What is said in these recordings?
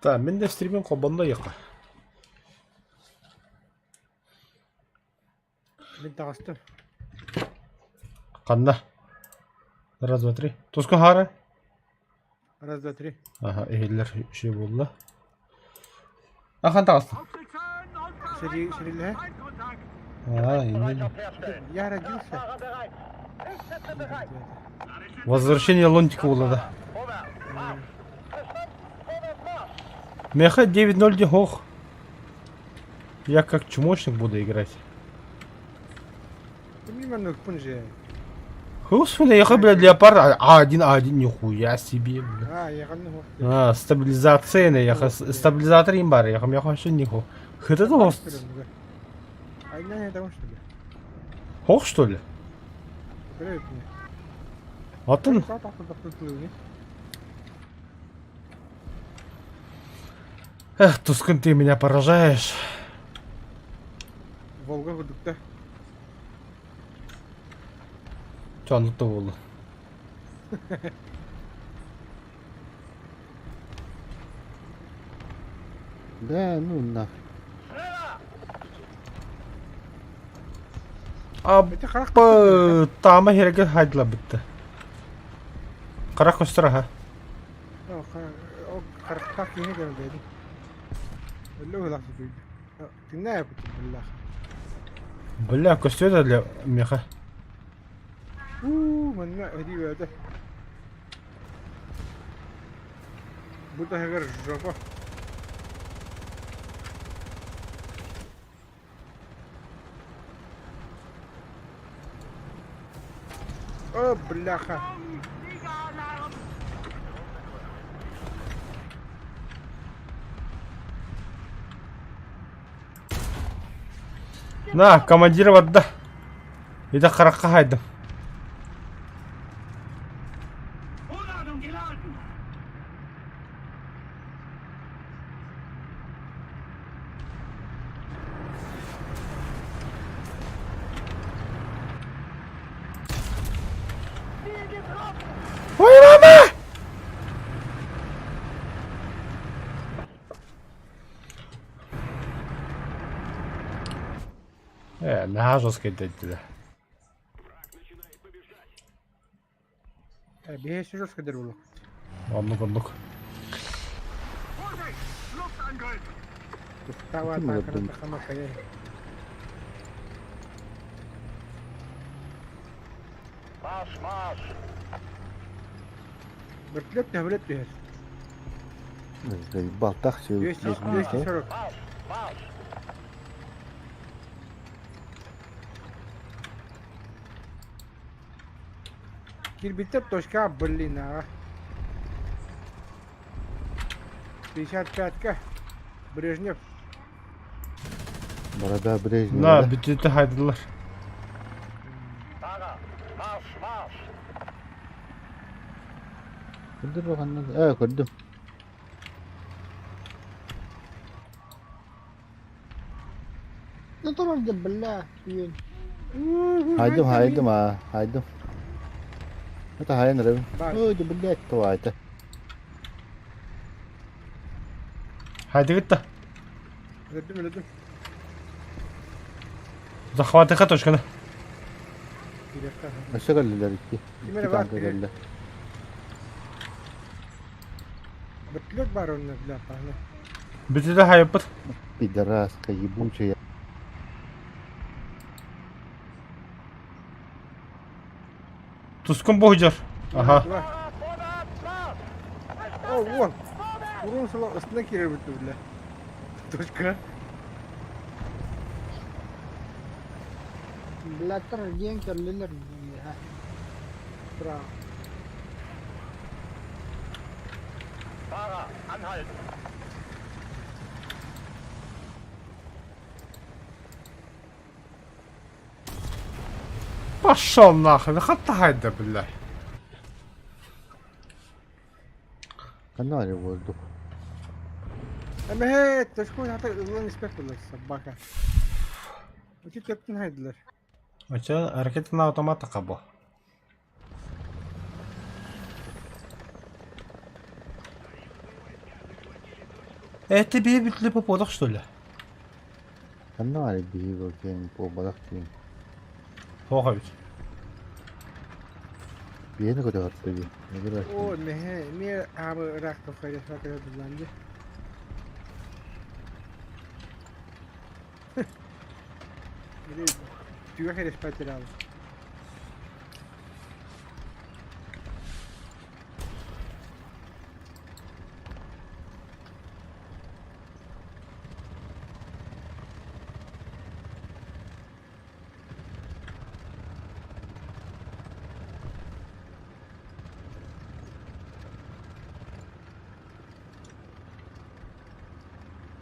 Так, мин да стримин холбонно яха. Мин таҕыстым. Ханна? Раз, два, три. Туска хаара? Раз, два, три. Аха, иһиллэр үчүгэй буолла. Ахан таҕыстым. Сэрии сэрилэһэ. А, иннин. Я родился. Возвращение Лунтика буолла да. Меха 9-0 де хох. Я как чмошник буду играть. Господи, я блядь, леопард А1, А1, нихуя себе, блядь. А, стабилизация, я стабилизатор им бар, я вообще ниху. Хыта то Хох, что ли? Атын? Эх, Тускун, ты меня поражаешь. Волга курдукта. Чоннук да буолла. Да, ну нахуй. Аппа, таама херге хайдла битте. Қара көстөр аха. Харахтаах киһи кэлбэйди. Өллө ыһылах сытыйда. Тиҥнээ эппитим биллах. Бля, көстүө да для меха. Уу, манна этии бэйэтэ. Бу таһыгар жопа. О, бляха. На, командир барда. Ити харахха хайдым. Ой, мама! Э, наһаа жестко дэдилэр. Биһи жестко дэр буолуох. Оннук оннук. Тава атааканы тахама хайа. Марш, марш! Вертолет төһөлөт түһэр. Балтах 240. Марш, марш! Кирбиттэр точка блин аҕа. 55-ка. Брежнев. Борода Брежнева. На, бүтүтэ хайдылар. Fahrer, marsch, marsch! Көрдөр ханна э көрдүм. Ну турар да бля, үйөн. Хайдым хайдым а хайдым. Это хайын рыб. Бар. Ой, да блядь, то это. Хайдыгыт да. Өлөрдүм, өлөрдүм. Захватыха точканы. Кириэххэ. Өссө кэллилэр икки. Ким эрэ Икки баар танка киһи. кэллэ. Вертолет баар онно, бля, пааны. Бүтүтэ хайыппыт. Пидораска ебучая. Тускун буһдьар. Аха. Два. Vorwärts, marsch! О, вон. Урун сыла ыстына киирэр бүттү, бля. Точка. Блаттар диэн кэллилэр миэхэ. Браво. Fahrer, anhalten! Пошел нахрен, хатта хайда, бля. Канаре воздух. Эмэһэ, точка хата ылан испэт буолар собака. Ити төптүн хайдылар. Оча ракетный автомат қабы. Это бэйэбит поподах что ли? Ханна баар биһиги ол киэн буолбатах диэн. Суох эбит. Биэни көтөҕөртө дии. О, мэһэ, эмиэ аабы ыраахтан хайдах кэлэн дии. Түгэх эрэ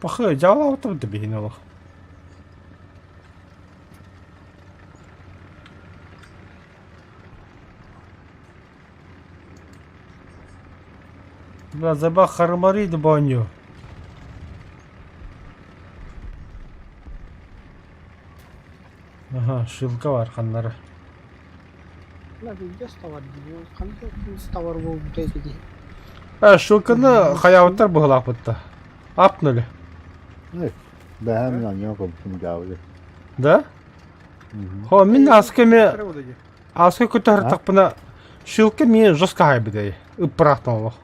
Пахы, дьаалаабыттар да биһини олох. Бля, забах хармари баню. Аха, шилка бар ханнара. Бля, пиздец товар дии. Ханна товар буолбута ити дии. Э, шилканы хайаабыттар быһылаахпытта. Апнули. Бэһэ мин анньа көбүтүм дьаабы. Да? Хо, мин аска ме аска көтөр шилка ми жестко хайбыдай. Ыппыраахтан олох.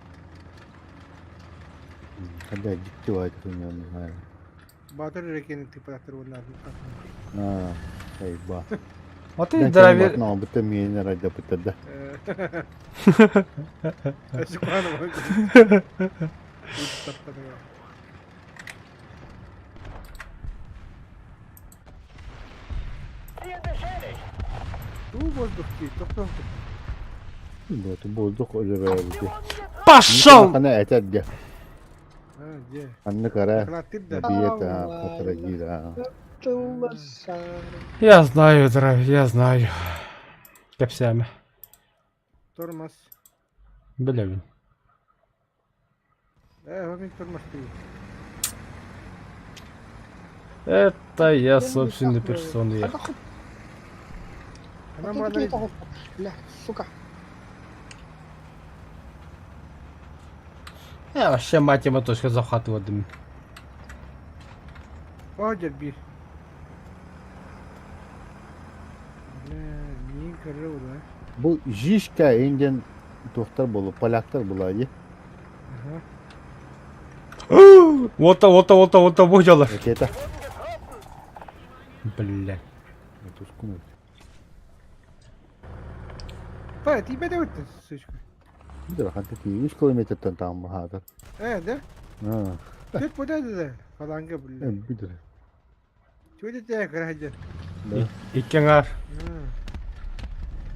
Когда дикти баайты не знаю. Баатыр эрекени тыппатахтар уонна А, айба. А ты драйвер... Ну, бутта миэнэ райда бутта да. Ziel beschädigt. Туу воздух дии, тохтоо. Вот, воздух өлөрөөбүтэ. Пошел! Хана этэр дьэ. А, дьэ. Анны кара. Кылааттыр да. Биэт хатырагира. Я знаю, драйвер, я знаю. Кэпсээмэ. Тормоз. Билэбин. Э, мин тормоз дии. Это я собственной персоной. Ана маны Бля, сука. Я вообще мать ему точка захватывадым. О, биир. Бля, миин көрөр була. Бу Жишка инден туохтар болу, поляктар була дии. Аха. Вот, вот, вот, вот, вот, дьалар. Ракета. Бля. Тускун. Па, тиийбэтэ быттын, сучка. Билэр ханта тии 3 километртан там хаатар. Э, да? А, Төрт бода да. Фаланга, бля. билэр. Чуйда тээ кыра Да. Иккеҥар.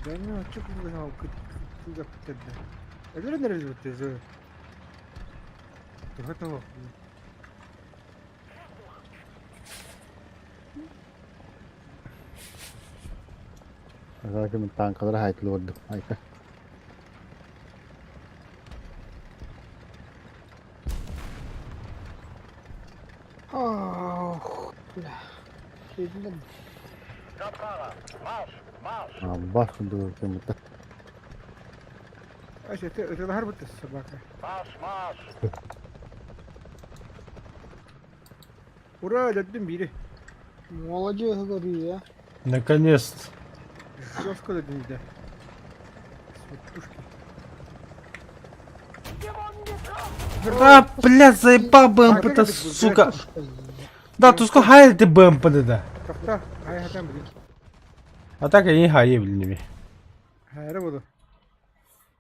Да, ну, чук була кыт кыт Өлөрөн эрэ бутты зо. Туха того. Ага, мен танкалар хайтыл орду. Айка. Ох, бля. Сүйдүм. Kraftfahrer, Marsch, Marsch. А, бас курдук кеммит. Ася, это бутты собака. Marsch, Marsch. Ура, өлөрдүм бири. Молодец, говорю я. Наконец-то. Жестко өлөрдүм да. С пушки. А, блядь, заебал БМП-то, сука. Да, туску хай ты БМП да. Тохто, ай хатан билин. А так я не хай, блин, Хайры буду.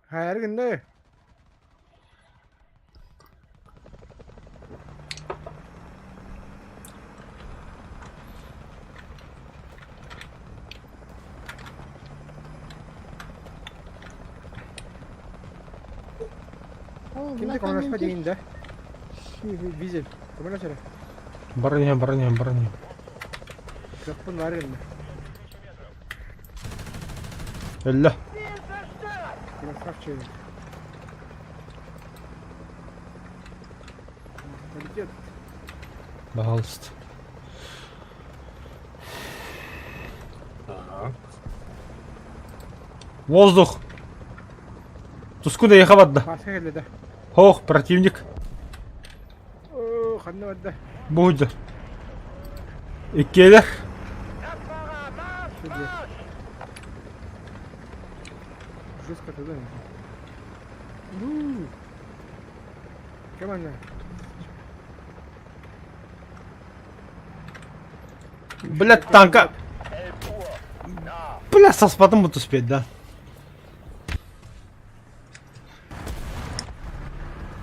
Хайры гынны. О, Кимде бля, комнаспа камень дейин да. Визель. Комнаспа. Броня, броня, броня. Каппын бар гынны. Өллө. Красавчик. Морталитет. Пожалуйста. Так. Воздух. Туску да ехабат да. Паска келді да. Ох, противник. Ханна барда? Бу дьэ. Иккиэлэр. Жестко тогда. Кем она? Блядь, танка. Бля, саспатым бу түспэт да.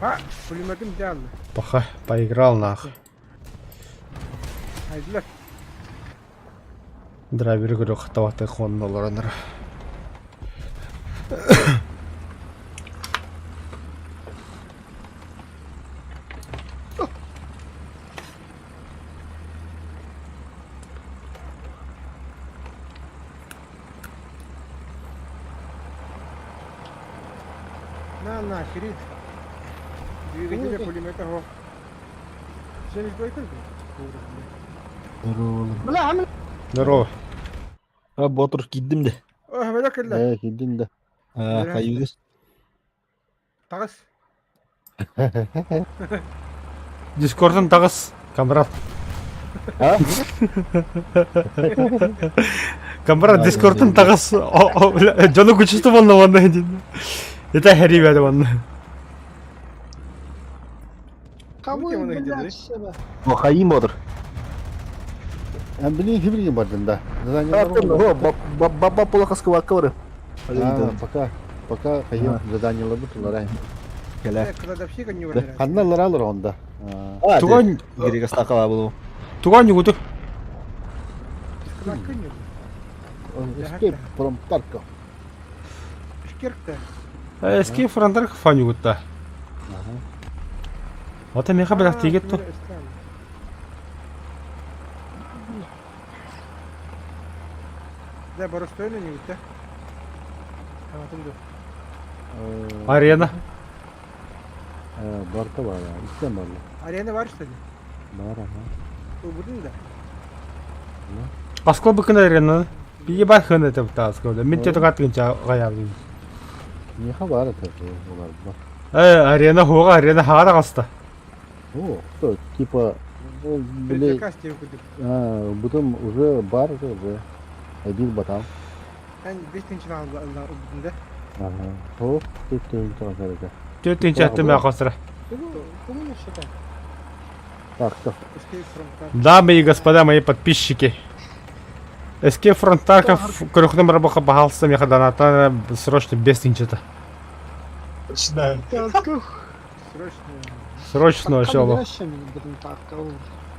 А, пулеметым идеально. Паха, поиграл нах. Айдылар. Драйвер көрө хатабаты хоннолоронор. На, на, херит. Двигателя пулемета го. 72 Бля, амин. Здорово. А, Ботур киирдим да. О, бля, кэллэ. Ээ, киирдин да. А, хайыгыс. Таҕыс. Дискордун таҕыс, камрад. А? Камрад, дискордун таҕыс. Дьону күчүстү буолла уонна Это хэрибэди уонна. Кого Кем он их блядь, делает? себя? О, хайым Ботур. Эн билигин хибиргин бардын да. А, баба полохаскывакка бары. А, пока, пока хайым заданиеларбыт уларай. Кэлэ. Кладовщика не выбирает. Ханна ларалар онда. А, Туган Григастакала был. туган югуту. Кладка не Escape from Tarkov. Шкеркта. Escape from Tarkov фан югутта. Ата меха билах тиигет ту. Да, боростойно не да? Арена. Барта бар, истен бар. Арена бар что ли? Бар, ага. Убудун да. Аскол быкын арена. Бие бар хын это таскол. Мен те тугат гынча гаябын. Неха бар это олар бар. Э, арена хуга, арена хара каста. О, что, типа, блин, А, потом уже бар уже. Один батал. Ага. О, тут ты тоже. Төтүнчө аттым акосра. Так, что? Дамы и господа, мои подписчики. Escape from Tarkov көрөхнөм рабоха баһалса меха доната срочно без тинчета. Срочно. Срочно вообще.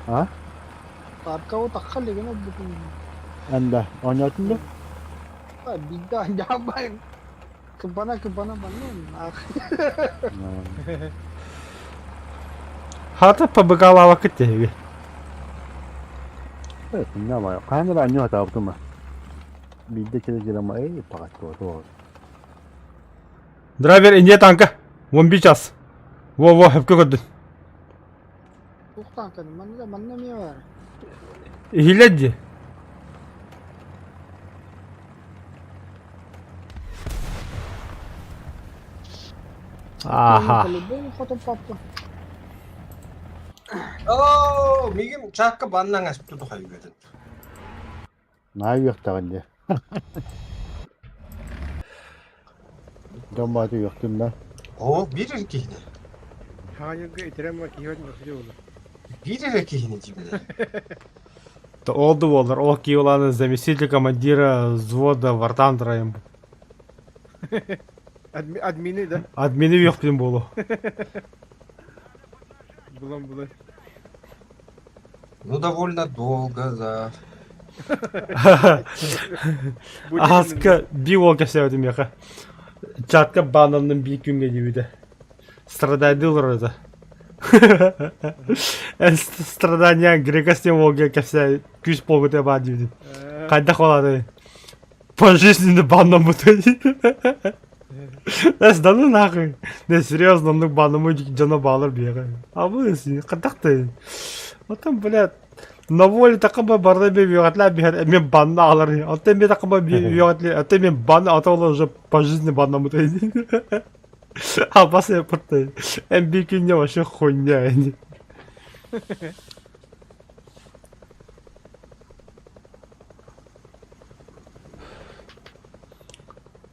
А? Тарков тахали гына бүтүн. Анда, ойнотун да? Бида жабай. Кыбана кыбана бана. Хата побыгала вакыт теги. Нама, кайнара аню хатаптыма. Бидде келе келе эй, пагат то. Драйвер инде танка. 11 час. Во-во, хөпкө көрдүн. Туктан кән, манна манна ме бар. Ихиледди. Аха. Оо, мигим чакка баннан аспты тухайгадын. Най уяктаган де. Дом баты уяктым да. Оо, бир кихне. Бир кихне дибне. Олду болар, ол киоланы заместитель командира взвода Вартандра им. Админы, да? Админы уяктым болу. Булам булай. Ну, довольно долго, да. Аска би ол кәсәбәтим яха. Чатка бананның би күнгә дибиде. Страдайдылар это. Страдания грекостен олге кәсә күз полгыта ба дибиде. Кайда холады? Пожизненно банном бутый. Эс да ну нахуй. Не, серьезно, ну банному жана балыр бега. А вы кадакты. Вот там, блядь, на воле такаба барда бе вёгатла бе мен банна алар. А ты мен такаба вёгатла, а ты мен банна, а то уже пожизненно банному ты. А после потом МБК не вообще хуйня.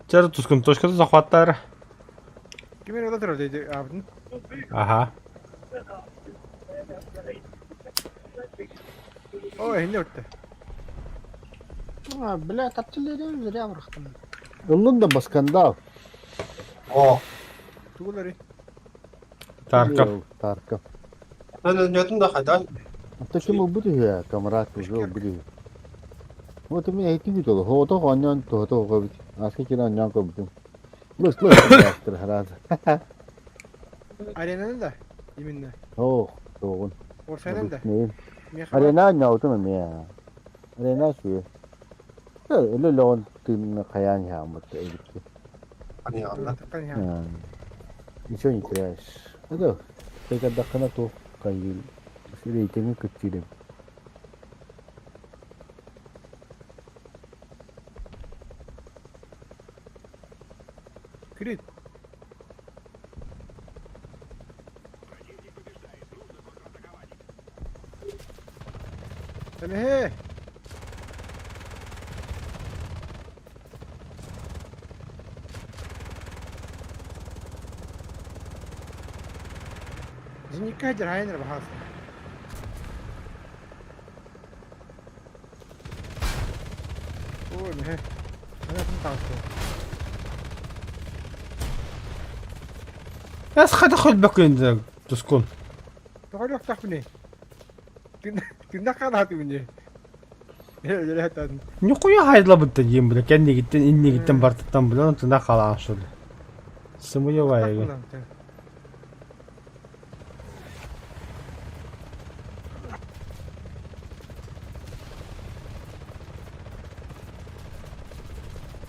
Чэр тускун точката захваттар. Ким эрэ ыла турар дии аабытын. Аха. О, эһинне өртө. А, блядь, артиллерия зря бырахтым. Ыллын да баскандал. О, Тугулары. Тарков. Тарков. Нөтүн да хайдан. Ата ким ылбыт үһү камрад уже ылбыт үһү. Вот мен эйтим бит ол. Хото онньон тохото оҕобит. Аска кире онньон көрбүтүм. Лыс лыс хараза. Аренаны да. Именно. Ох, тоҕун. Орсайнан да. Арена онньообутум эмиэ. Арена үчүгэй. Өлө өлөҕүн тыынна хайаан иһааммыт эбикки. Ничего не теряешь. Это кайдаххына туох хайыыр рейтинги кыччыыр эбит. Крит. Эмэһэ! Зеникка сылдьар хайан эрэ баһаалыста. Ой, эмэһэ. Санаатын таҕыста. Эс хата хөлбөккүн тускун. Тоҕо өлүөхтээхпиний? Тыыннах хаалаатыбын Ньукуйа хайдылабыт диэн бile кэннигиттэн иннигиттэн бартыттан билэн тына халаан шул. Сымыйа вайга.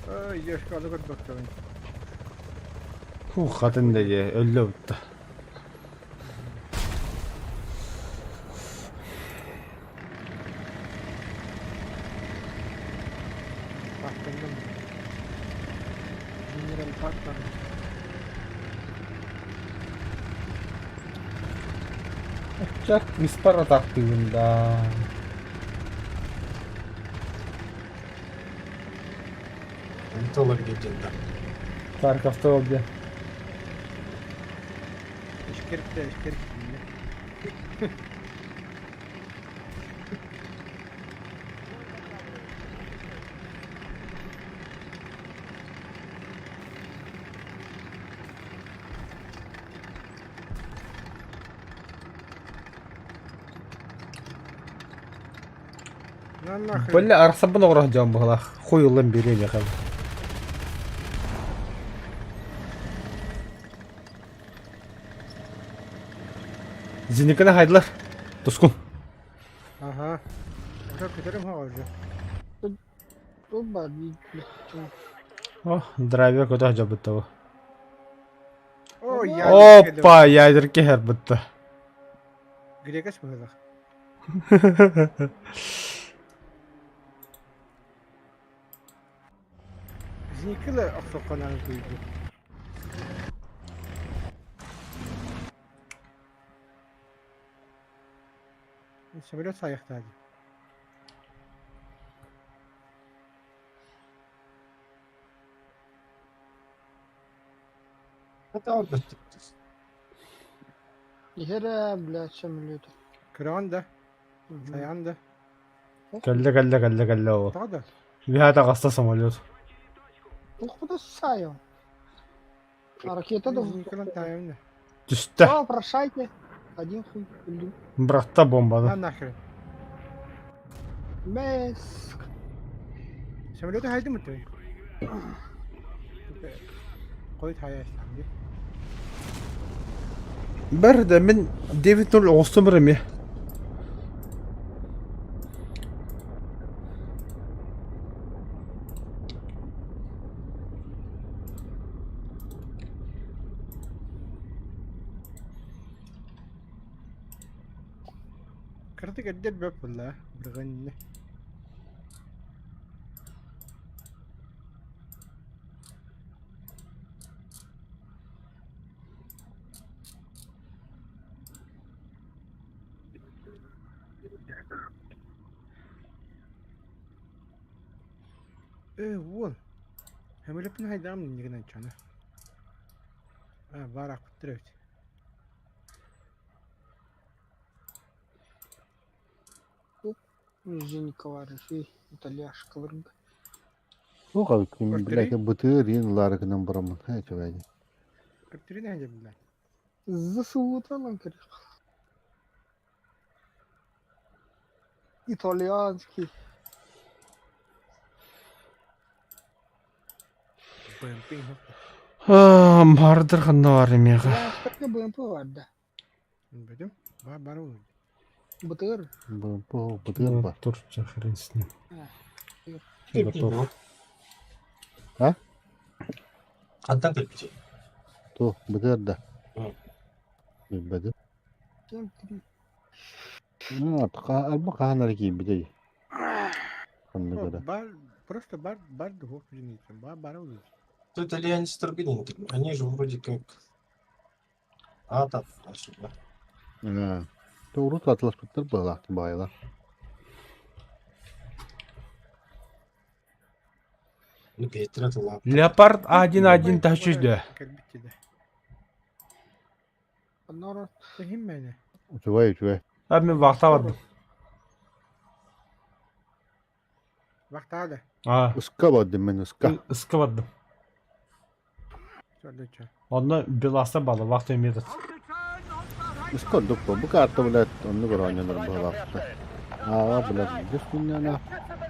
Ой, Ёшка, аны көрбөккөбүн. Фу, хатын да же өллө бутта. Баттанным. Генерал Паттон. Чак миспар атактыгын да. Толор гидден. Тарковта oldu. Ишкерикте, ишкерик. Бля, арсабын оҕорох дьон быһылаах. Хуй ылан биэриэ миэхэ. Зениканы хайдылар. Тускун. Ага. Уже көтөрүм хоҕо уже. Оба, блядь. О, драйвер көтөх дьабыттабы. О, ядерка. Опа, ядерки хербытта. Грекас быһылах. Зеникылы охсоххонан күйдү. Самолет саяхтаады. Иһэрэ, блядь, самолет. Кыраан да, саян да. Кэллэ, кэллэ, кэллэ, кэллэ ол. Тоҕо да. Үһэ таҕыста самолет. Куда саю? А ракета да... Зеникылан таайым да. Түстэ. О, прощайте. Один хуй. Блин. Бырахта бомбаны. На нахрен. Мэск. Самолеты хайдым ыты. Кой таястам ди. Бэр да мин Дэвид нөл оҕустум эми. Кырдык эрдер бөп булла. Быргын. Ээ, уол. Хөмөлөппүн хайдаҕым иннигин анчаны. Аа, баар аахпыттар эбит. Женьковаржи, итальяшкаларга. Туох эбиккин, блядь, бытыыр иин ылаары гынан бараммын, һэ, үчүгэй. Көртүрүн эһэ блядь. Засууталан кэрих. Итальянский. БМП Мардыр ханна бар эмиэхэ. Итальянскарга БМП бар да. Бөтүм. Бар бар ол. Бытыр. БМП бытыыр бар. Турча хрен с ним. Готов. А? Хантан кэлбитий? Туох, бытыыр да. Билбэтим. Кем три. Алба хаһан эрэ киирбитэй. Ханна көрө. Бар просто бар бар духов бар бар ол. Тут итальянец Они же вроде как Аата, Ээ, урут атыласпыттар быһалаах баайылар. Ну, бэйэтэрэ тыллаах. Леопард А1-1 таһыччы Кэлбит да. Онноор Тэһин мэне. Үчүгэй, үчүгэй. А мен вахтабадым. Вахтаа да. А, Ыска бардым мен ыска. ыска бардым. Чордочо. Онно беласта бала вахта метод. Ыска ордук бу. Бу карта, блядь, оннук оронньонор быһалаахта. Аа, блядь, дес күннэна.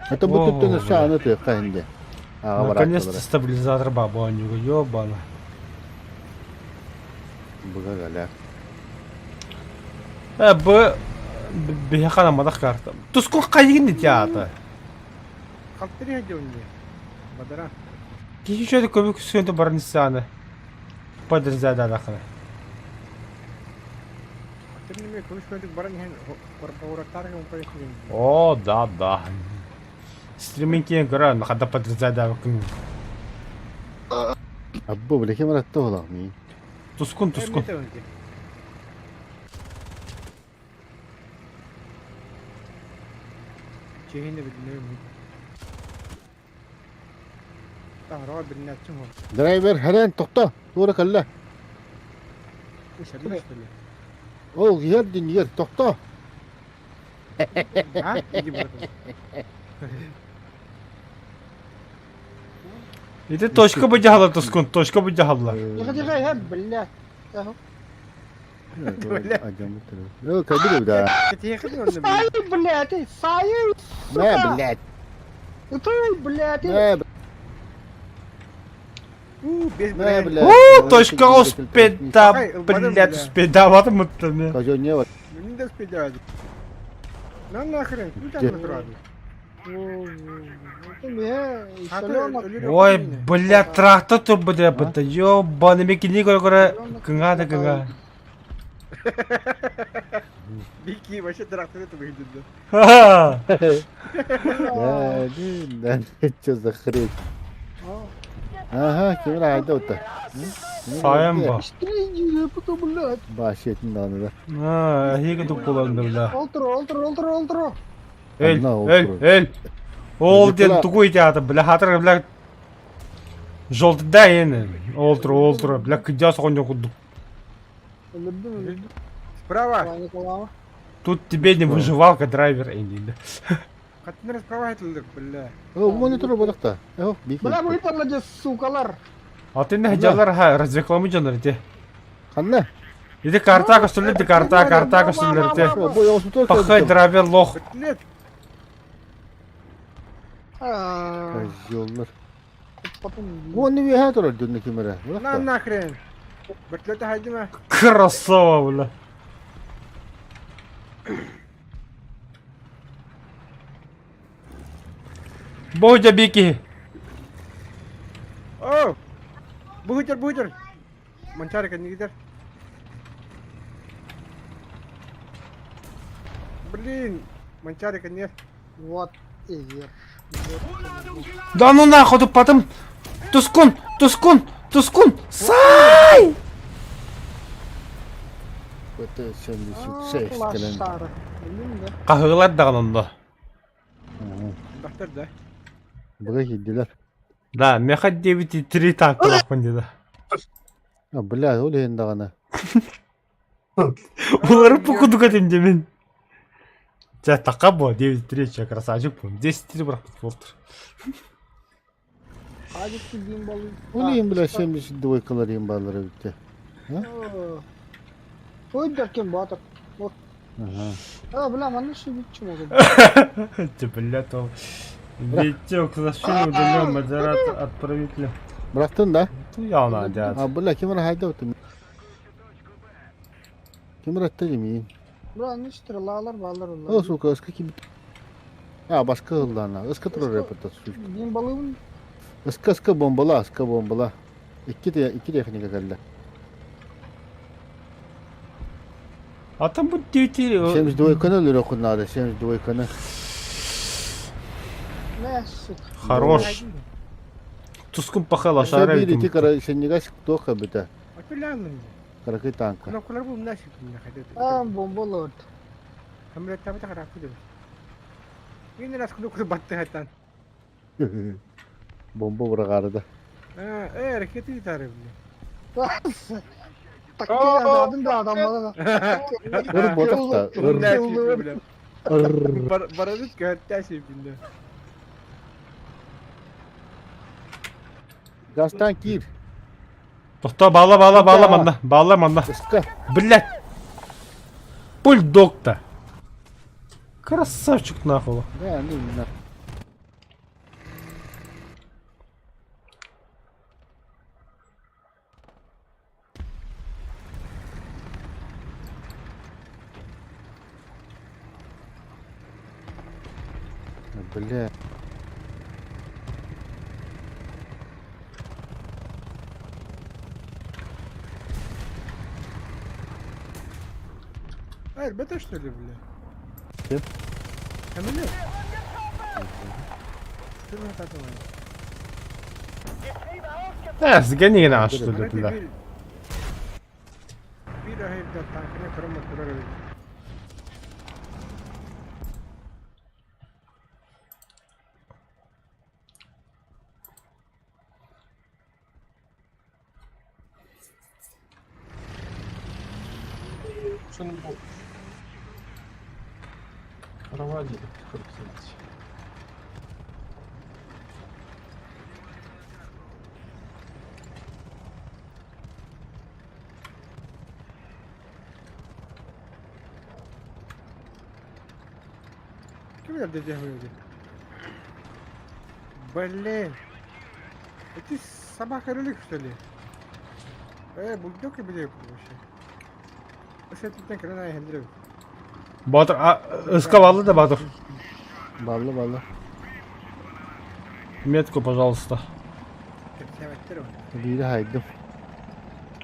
Это бу О, түттэн өссө аны тыахха инде. Аа, Наконец-то барааччылара. стабилизатор баба онньуга, ёбана. Буга галя. Э, бу биһиэхэ анамматах карта. Тускул хайыгын театр. Халтыры дьонне. Бадара. Киһи үчүгэй көбүк сүнтэ баран истэҕинэ подразделядаахына. Аттырны көмүс көтүк баран иһэн корпораттар компаниясын. О, да, да. Стриминг киэн көрөн, хада подразделядаабыккын. Аббы бile кем аратта олақ ми. Тускун, тускун. Чехинде билинер Таһараа билинээччим ол. Драйвер хәрен тоқта. Тура калла. Сәлем что ли? Ол ер дин ер тоқта. А? Иди братан. Ити точка быдьаһалар тускун, точка быдьаһаллар. Тихо-тихо, э, блядь. Ö, кабир да. Тихо онно Сай, блядь, эй, сай, На, сука! блядь. Ты, блядь, эй. На, У, без на, блядь. блядь. Уу, точка успеда, блядь, успедаватым мыттыны. Козё не вот. Не да успедавать. На нахрен, ну там Где? натурально. Это мне, солёнок. Ой, блядь, трактор турбо быта, ёбаный мекини көрө-көрө кыҥаа да кыҥаа. Бики, вообще трактор это выглядит, да. Ха-ха. Да, да, что за хрень? Ага, кем райда вот. Сайын ба. Стригили, потом, блядь. Башетин да, да. А, эһиги туппуланды, бля. Олтро, олтро, олтро, олтро. Эл, Одна эл, олтро. эл. Ол Никола. диэн тугу итаата, бля, хатыр, бля, жолтда ени. Олтро, олтро, бля, кыдьас оҕонньор курдук. Өлөрдүм, өлөрдүм. Справа. Ваня Калава. Тут тебе не выживалка, драйвер, эйнин. Хаттын справа айтылдык, бля. О, монитор бодақта. О, бики. Бля, бу италла сука,лар. Атын дьаллар ха, развекламы дьоннор ити. Ханна? Ити карта көстүллэр, ити карта, карта көстүллэр ити. Бу yoğusu Пахай драйвер лох. Блядь. Козёллар. Потом... Оны виха турар дүнне кемере. На нахрен. Вертолет хайдыма. Красава, бля. Бодя бики. О! Бухутер, бухутер. Манчарика не гидер. Блин, манчарика нет. Вот и вер. Да ну нахуй, тут потом... Тускун, Тускун, Тускун, сай! ПТ-76 кэлэн. Лошара. Блин, да. Кахыгылар даҕан онно. Бахтар да. Быга киирдилэр. Да, меха 9,3 танкалаахпын диэтэ. А, бля, ол иһин даҕаны. Улары кудук этим димин. Чэ, така бо, 9,3, чэ, красавчик бу. 10,3 бырахпыт буолтур. Ол иһин, бля, 72 калорийым бааллар эбит Ой, кем батыр. Ага. А, бля, манна шибитчим ол. Ты, блядь, ол. Витек, зашли, удалил модератор отправителя. Бырахтын да? Туяна, дядь. А, бля, ким эрэ хайда утум. Ким эрэ этте димиин. Бля, не стрелалар балар О, олар. сука, ыска ким... А, башка ыллана. Ыска турар эппит, сучка. Мен балыбын Ыска, ыска бомбала, ыска бомбала. Икки, икки техника кэллэ. А там будет 9 72-каны өлөрө надо, 72-каны. Мәссик. Хорош. Тускун пахала Шара шара. бир ити кара сеннигас туох эбитэ. Атылаанын. Каракый танка. Кнопкалар бу мына шикилне хайда. А, бомба олорд. Хамлеттабы тагарафы деп. Мен раз кнопка батты хаттан. Бомба быраҕаарыда. А, э, ракета тары бile. Такки адын да адаммада. Ыр ботах та. Ыр. Ыр. Барадыт көттәши бile. Гастан киир. Тохто бала бала бала манна. Бала манна. Ыска. Блядь. Бульдог-то. Красавчик нахуй. Да, ну на. Бля. А, ребята, что ли, бля? Кем? Хамилет. Ты на тату. Э, сгони на что ли, бля. Bir ahevde tankına kırma kurar. Что он был? Проводили, прикиньте. Kim nerede cehmedi? Блин. Это собака ролик, что ли? Бульдог или вообще? Sen крана хендре. Батыр, ыска баллы да Батыр. Баллы баллы. Метку, пожалуйста. Бири хайдым.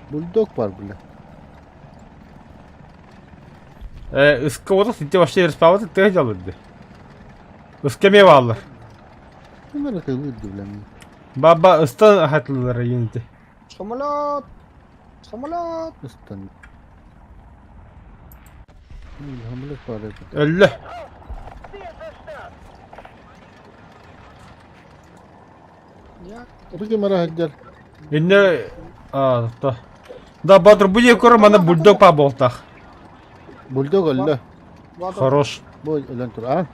Бульдог бар бля. Ыска вот ты вообще респаваты ты хотел бы. Ыска ме баллы. Ким эрэ кылыыр бля. Баба ыстан хатлылар енти. Самолет. Самолет. Ыстан. Хамлет бар эбит. Өллө. Я. Бу ким эрэ хайдар. Инне а, то. Да, Батыр, будет корм, мана бульдог па болтах. Бульдог өллө. Хорош. Бу өлөн тур. А?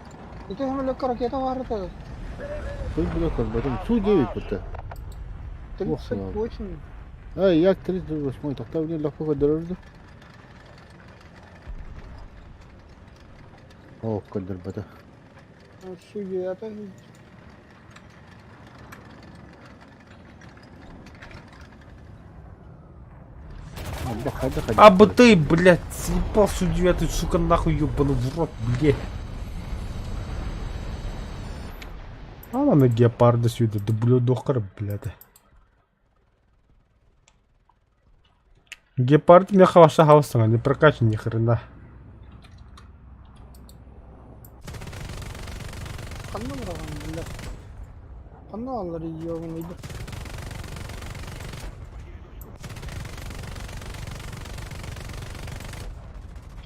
Ити самолетка ракета бар это. Суй бульдог көрбөтүм. Су 9 бутта. 38. Ай, як 38 тохтоо биле лохпо көрдөрөрдү. О, көрдөрбөтө. Су 9. А бы ты, блядь, съебал судью, ты, сука, нахуй, ебаный в рот, блядь. А на гепарда сюда, да блюдохар, блядь. Гепард меха ваша хауса, не прокачан ни хрена. Ханна быраган бля. Ханна алар йогын иди.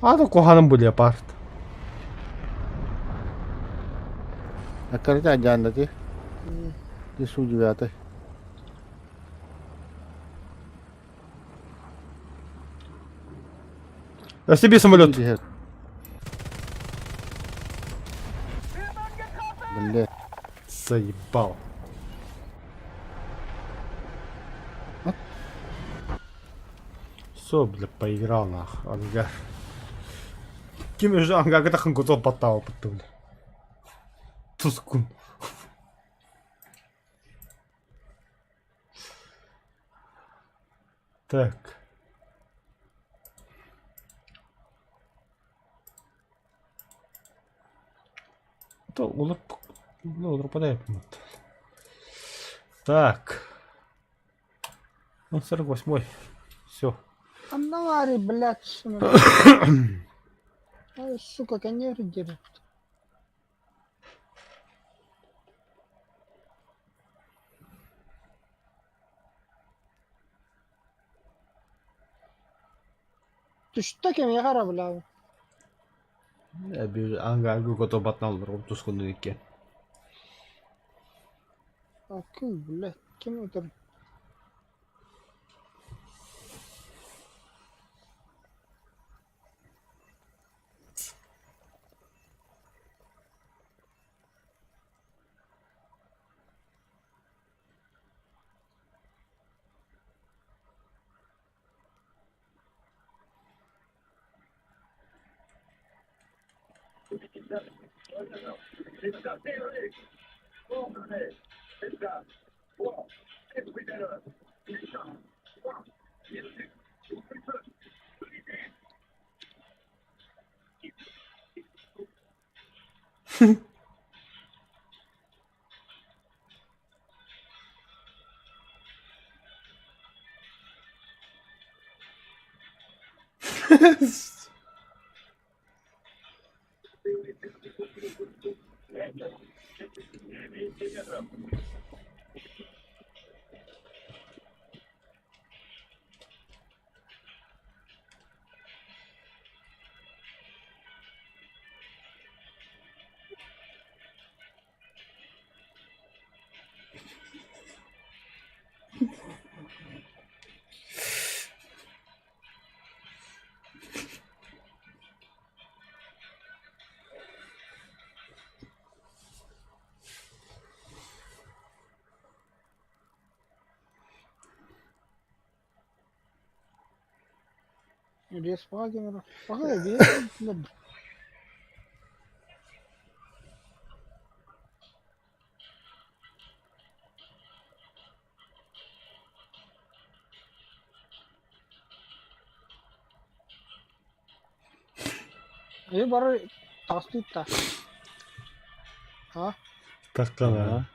А то куханым бу леопард. Акарда жаандати. Ты девятый. А себе самолет. Бля. Заебал. Все, бля, поиграл нах, ангар. Ким уже ангар это хангутов батал потом. Тускун. Так. То улар ну, пропадает. Так. Ну, 48-й. Все. Анналари, блядь, Ай, сука, конер держит. Түстэ кэмиэхэ эрэ бля. Ангаргы готов батнал тускуну икки. Акы, блядь, ким өтөр? Респа кэмэр. Аха, биир Э бары тастыт та. А? Такана.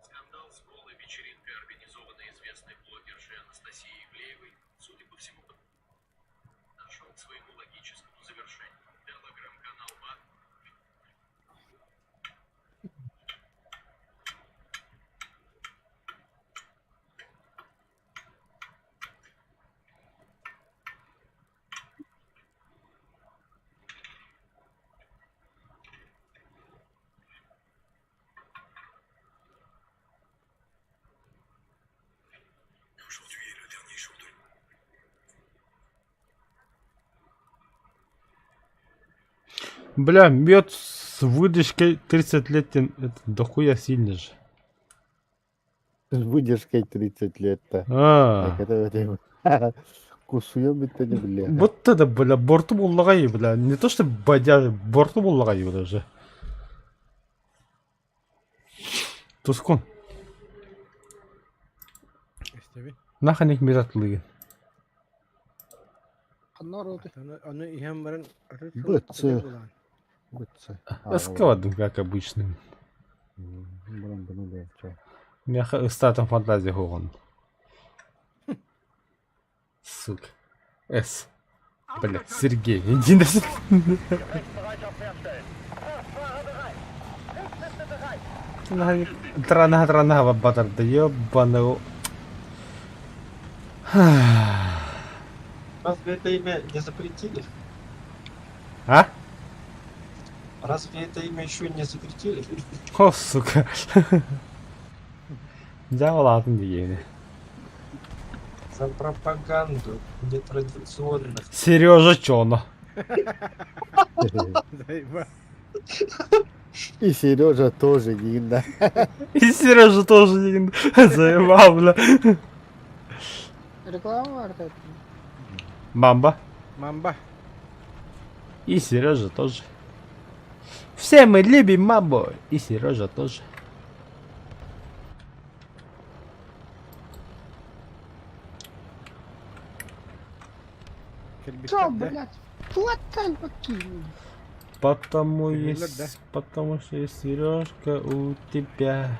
Скандал с голой вечеринкой, организованной известной блогершей Анастасией Ивлеевой, судя по всему, подошел к своему логическому завершению. Телеграм-канал БАТ Бля, мед с выдержкой 30 лет, это дохуя сильно же. С выдержкой 30 лет-то. А. Так это это Кусуем это не бля. Вот это, бля, борту буллагай, бля. Не то что бодяжи, борту буллагай, бля, уже. Тускун. Истэбин. Наханик миратлыгын. Ханна роты. Аны аны иһэн баран Бытцы. Бытцы. Эскаладым, как обычно. Баран бұны да чэ. Миэхэ ыстаатын фантазия суоҕун. Сука. С. Бля, Сергей, иди на Gefechtsbereitschaft herstellen. Kraftfahrer bereit. Kriegsschiffe bereit. Транаха транаха батарда, ебаный. Разве это имя не запретили? А? Разве это имя еще не запретили? О, сука. Дьявол атын диэни. За пропаганду нетрадиционных. Сережа Чоно. Заеба. И Сережа тоже диин да. И Сережа тоже диэн заебал, бля. Реклама арта. Мамба. Мамба. И Сережа тоже. Все мы любим мамбу. И Сережа тоже. Что, Кэлбиттэр да. блядь? Платан покинул. Потому Кэлбиттэр да. есть, потому что есть Сережка у тебя.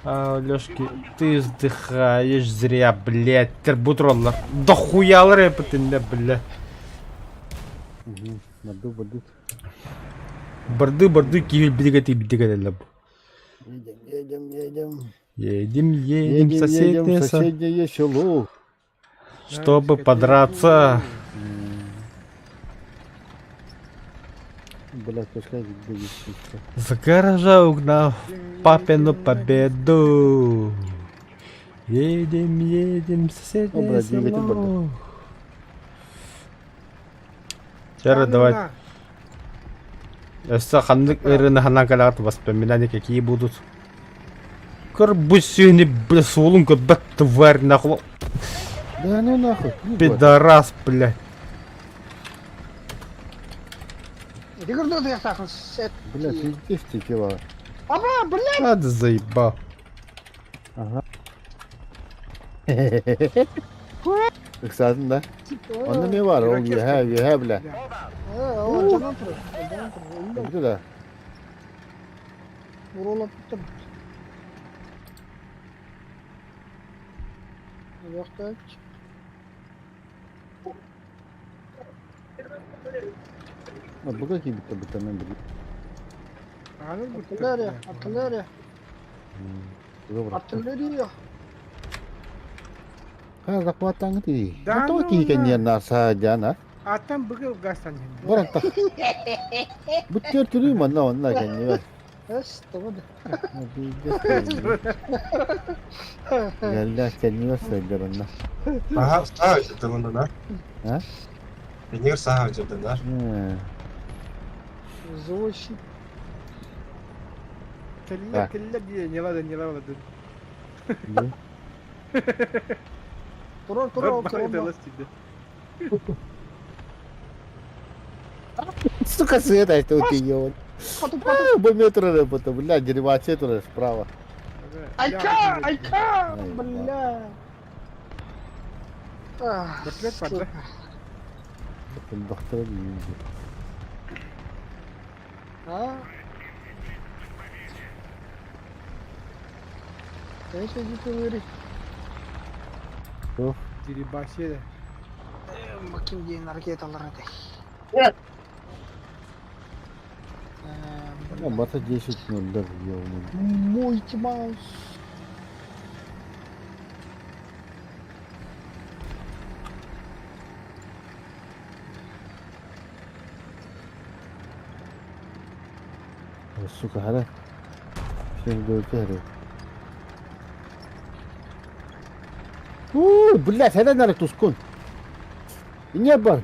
А у Лешки, ты вздыхаешь зря, блядь. Тербутроллар. Да хуя рэп ты, бля. Морду бордут. Борды, борды, киви, бдигати, бдигати, Едем, едем, едем. Едем, едем, Едем, едем соседнее, в со- соседнее село. чтобы подраться. Блядь, пошли где За гаража угнав папину победу. Едем, едем, в О, соседнее блядь, двигатель село. борда. Вчера давай. Өссө ханнык ырыны ханан калаҕыт воспоминания какие будут? Көр бу сүһүнү бля суолун көрбөт тварь нахуй. Да ну нахуй. не Пидорас, блядь. Рекордер я сахар сет. Блядь, пиздец ты чего. Аба, блядь. Ад заебал. Ага. Ыксадың да? Онда не бар? Ол үөһэ, үөһэ, бля. Ол жанан турар. Жанан турар. Бүттү да. Уролап тур. Жакта. Буга кийбиттер бутта мен билим. Артиллерия, артиллерия, артиллерия. Ха захваттаңы ти. Да То ну кийкен на. наса жана. А там быгыл гастан. Баран так. Бүттер түрүү манна онна кенни. Эс, того да. Гэллэ кенни сылдырынна. Ага, сага жырдың да? А? Энер сага жырдың да? Зощи. Кэллэ, кэллэ дии, не ладно, не ладно. Турар, турар, Бабай турар. далась тебе. Сука, света, что ты ебан. Потом, потом. Бо метр бля, деревация турар справа. Айка, айка, Ай, бля. Ах, Браслет бар, да? Доктор А? Конечно, иди ты выри. Дерибасе. Баким диэн ракеталар этэй. Бата 10 0 ебаный. Мой маус. Сука, хара. Всем дойте Уу, блядь, хара нар тускун. Не бар.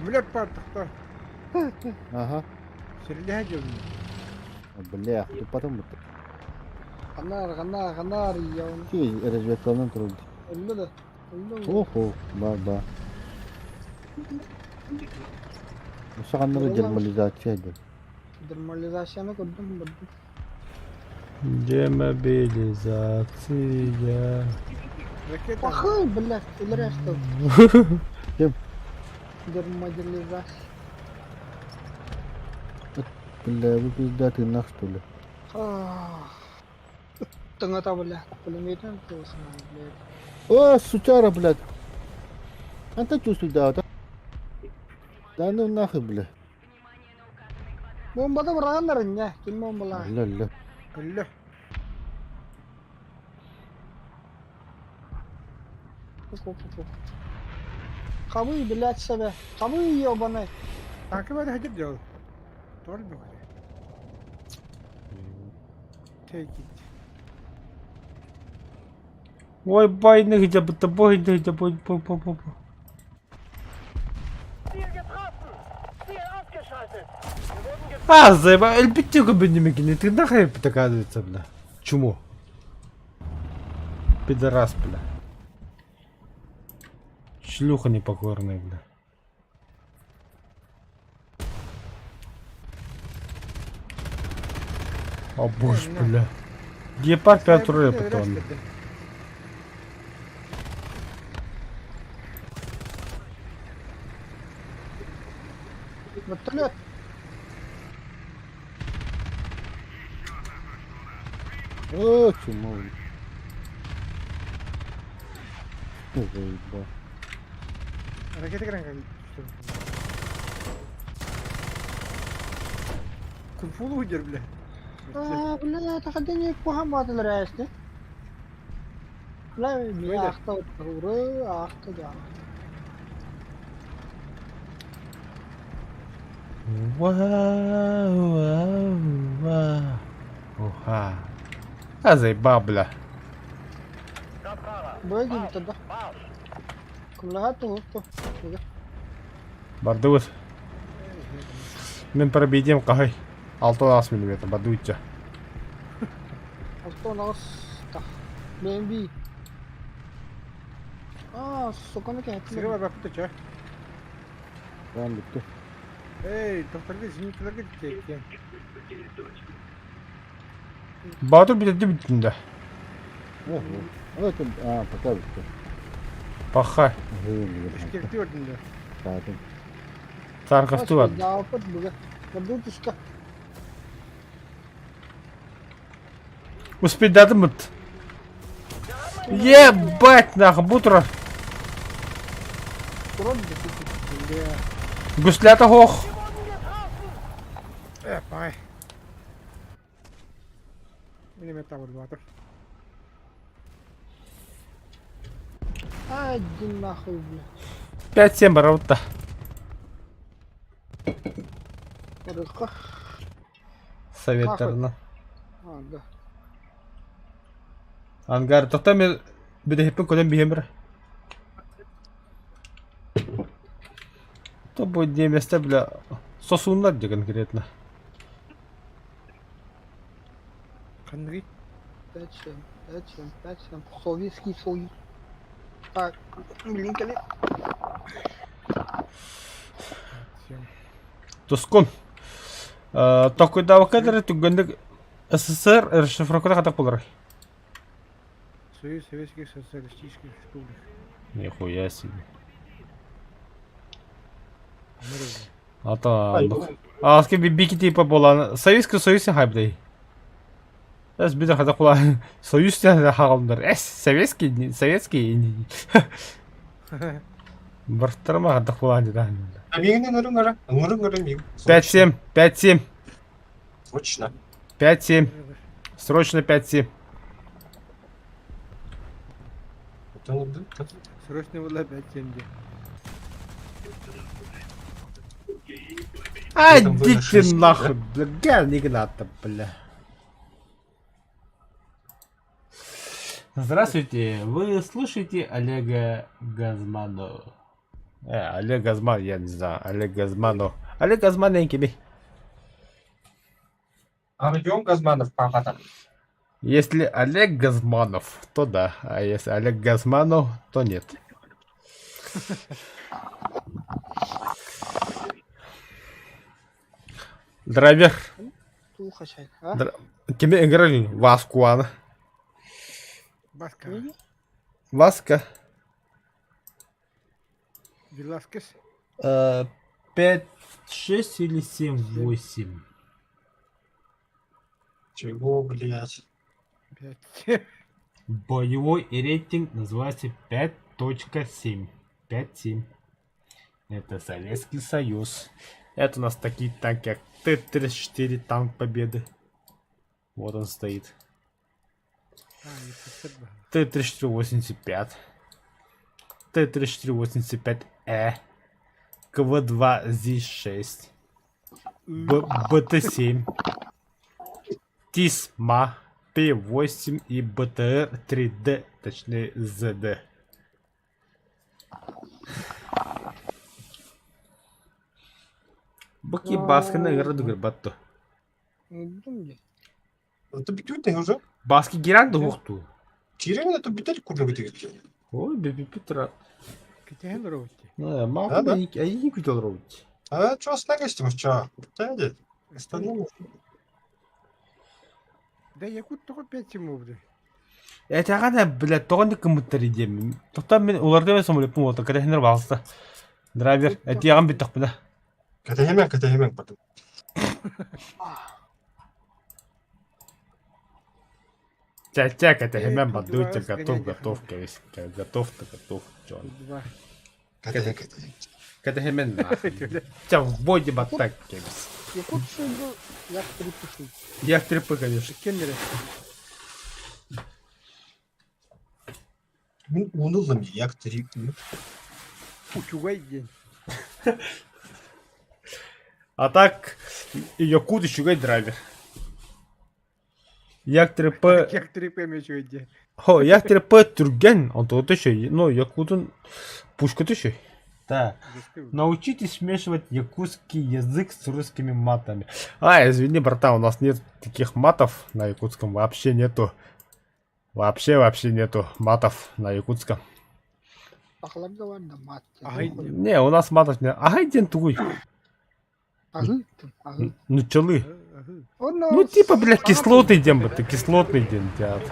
Блядь, пар, тохто. Ага. Сирлэһэ дьылын. Бля, ты потом Ханар, ханар, ханар, я. Ти разведканан турду. Өллө да. Өллө. Охо, ба ба. Саганнары гермализация дед. Дермализацияны көрдүм, көрдүм. Демобилизация. Ракета. Пахай, блядь, өлөрө что. Ким? Дермобилизация. Бля, вы пиздатый нах что ли? Тыҥата бля, пулеметом тылысынан, блядь. О, сучара, блядь. Anta чувствует, Да ну нахуй, бля. Бомбада быраҕаннар инньэ, ким бомбалаах? Өллө, өллө. Өллө. Хабый, блядь, себе. Хабый, ебаный. Танкы бары хадыр дьол. Тор бөхү. Take it. Ой, байны где будто бой, где бой, бой, бой, бой. Ziel getroffen! Ziel ausgeschaltet! Wir wurden getroffen! А, заеба, эльбитюга бы не могли, ты нахуй доказывается, бля. Чему? Пидорас, бля. Шлюха непокорная, бля. О боже, бля. Гепард 5 рублей потом. Вертолет. О, чмо. Заебал. Ракета кирэн Кунфулу уйдер, бля. Аа, бля, тахадыны куһаан баатылар ээсти. Бля, мин аахта уры, аахта дьаам. Вау, вау, вау. Уха. А заебал, бля. Бöйгүн да. Кумлаха туһутtu. Бардыбыт. Мин пробедим кахай. 6 миллиметр бардыбытча. Алтон ас та. BMW. Аа, сокону Сире кэһэтилэр. бар баппыта ча. Tamam bitti. Эй, докторга зениталарга кеткен. Баатыр бүтәтти бүттүн да. Oh, evet, а, пока bitti. Паха. Эшкерти өрдүндө. Zaten. Таркафты бар. Даапыт бүгэ. Бардыбытышка. Успейдатым бут. Ебать нахуй, бутра. Туран бля. Гуслята хох. Э, пай. Миномет табыр батыр. Аа, иди нахуй, бля. 5-7 барабытта. Барыха. Советтарына. Аа, да. Ангар тоқта мен бүдэһиппин көрөн биһиэм бир. То бу немецтер бля сосуннар дии конкретно. Ханныгый? 5-7, 5-7, 5-7. Советский Союз. Так, блин, кэлэ. Тускун. Токуйдаабакка эрэ түргэнник СССР расшифровката хатах буоларый. Союз Советских Социалистических Республик. Нихуя себе. Ата Ааски бики типа буолан Советский Союз хайбдай. Эс биде хатах буолан Союз хагалдар. Эс советский советский. Бартарма хатах буолан дии. Миигин ыҥырыҥ эрэ, ыҥырыҥ эрэ миигин. 5-7, 5-7, Срочно. 5-7. Срочно 5-7. Срочно было 5-7 дии. А, Там иди ты вы нахуй, бля, не надо, бля. Здравствуйте, вы слушаете Олега Газманова? Олег Газман, я не знаю, Олег Газманов. Олег Газман кими. Артем Газманов папата. Если Олег Газманов, то да, а если Олег Газманов, то нет. Драйвер. Туха чай. А? Кими ыҥырар Васкуаны. Баска. Васка. Веласкес. 5, 6 или 7, 8. Чего, блядь? Пять. Боевой рейтинг называется 5.7. 5.7. Это Советский Союз. Это у нас такие танки, как Т-34, танк Победы. Вот он стоит. А, не спасибо. Т-34-85. Т-34-85Э. КВ-2 ЗИС-6. БТ-7. ТИСМА. Т-8 и БТР-3Д, точнее ЗД. Быки Баскина игры батту. Уйдум дии. Это битют уже. Баски гиран да ухту. Кирилл это битель курна битель. Ой, беби Петра. Китайын роути. Ну, Да, да. а я не хотел. А чё с нагостем, чё? Битель. Остальные. Да якут тоҕо пять ему бля. Это блядь, тоҕо кымыттар идем. Тоқтан мен уларды мен самолет болду. Кәрәһинер балыста. Драйвер, этияган биттак бина. Катахимен, катахимен потом. Ча-ча, катахимен Э, бадуйте, тут два готов, разгоняй, готов, кевис. Готов-то, готов. Чё? Два. Катахи, катахи. Катахимен нахуй. Ча, в боде баттак, кевис. Якут сылгы як трипышый. Я в трипы, конечно. Кеннере. Мин унулым як три. Учугай день. А так, Якут еще драйвер. Як 3П... Як три пэмэ день. Хо, як 3П түрген, он то еще, ну, Якутун пушка еще. Так. Научитесь смешивать якутский язык с русскими матами. А, извини, братан, у нас нет таких матов на якутском. Вообще нету. Вообще, вообще нету матов на якутском. Сахаларга бар да мат. Ай, Не, у нас матов нет. Ага, день тугуй. Аһы, аһы. Ну, челы. Онно Ну, типа, блядь, кислотный день бы ты, кислотный день, дядь.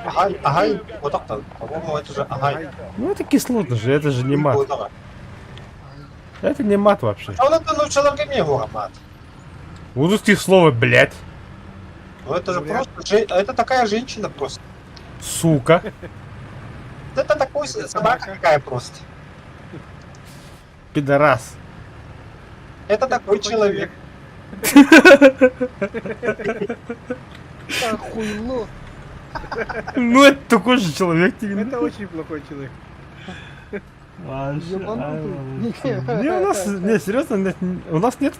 Агай, агай, вот так-то. По-моему, это же агай. Ну, это кислотно же, это же не мат. Вот так. Это не мат вообще. А он это научил его мат. У русских слово, блядь. Ну это же Блядь. просто, это такая женщина просто. Сука. Это такой Это собака собака. такая просто. Пидорас. Это такой человек. хуйло. Ну, это такой же человек. тебе. Это очень плохой человек. Вообще, Ебанутый. ай, Не, у нас, не, серьезно, нет, у нас нет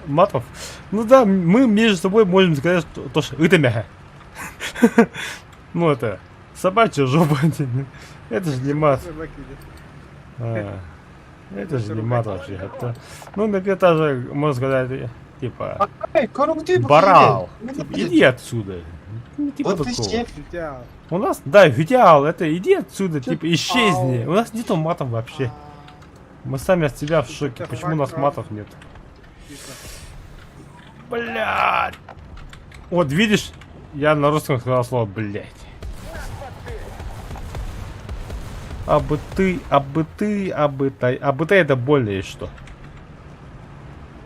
матов. Ну да, мы между собой можем сказать, что, то, что это мяха. Ну это, собачья жопа. Это же не мат. Собаки, А, Это же не мат вообще. Это, ну, например, даже, можно сказать, типа, Эй, коррупты, барал. Типа, Иди отсюда. Ну, типа Вот ты такого. че. да. У нас, да, идеал, это иди отсюда, типа, исчезни. У нас нету матов вообще. Мы сами от себя в шоке, Это почему у нас факт, матов нет. Типа. Блядь. Вот видишь, я на русском сказал слово блядь. Абы ты, абы ты, абы тай. Абы ты это больно есть что.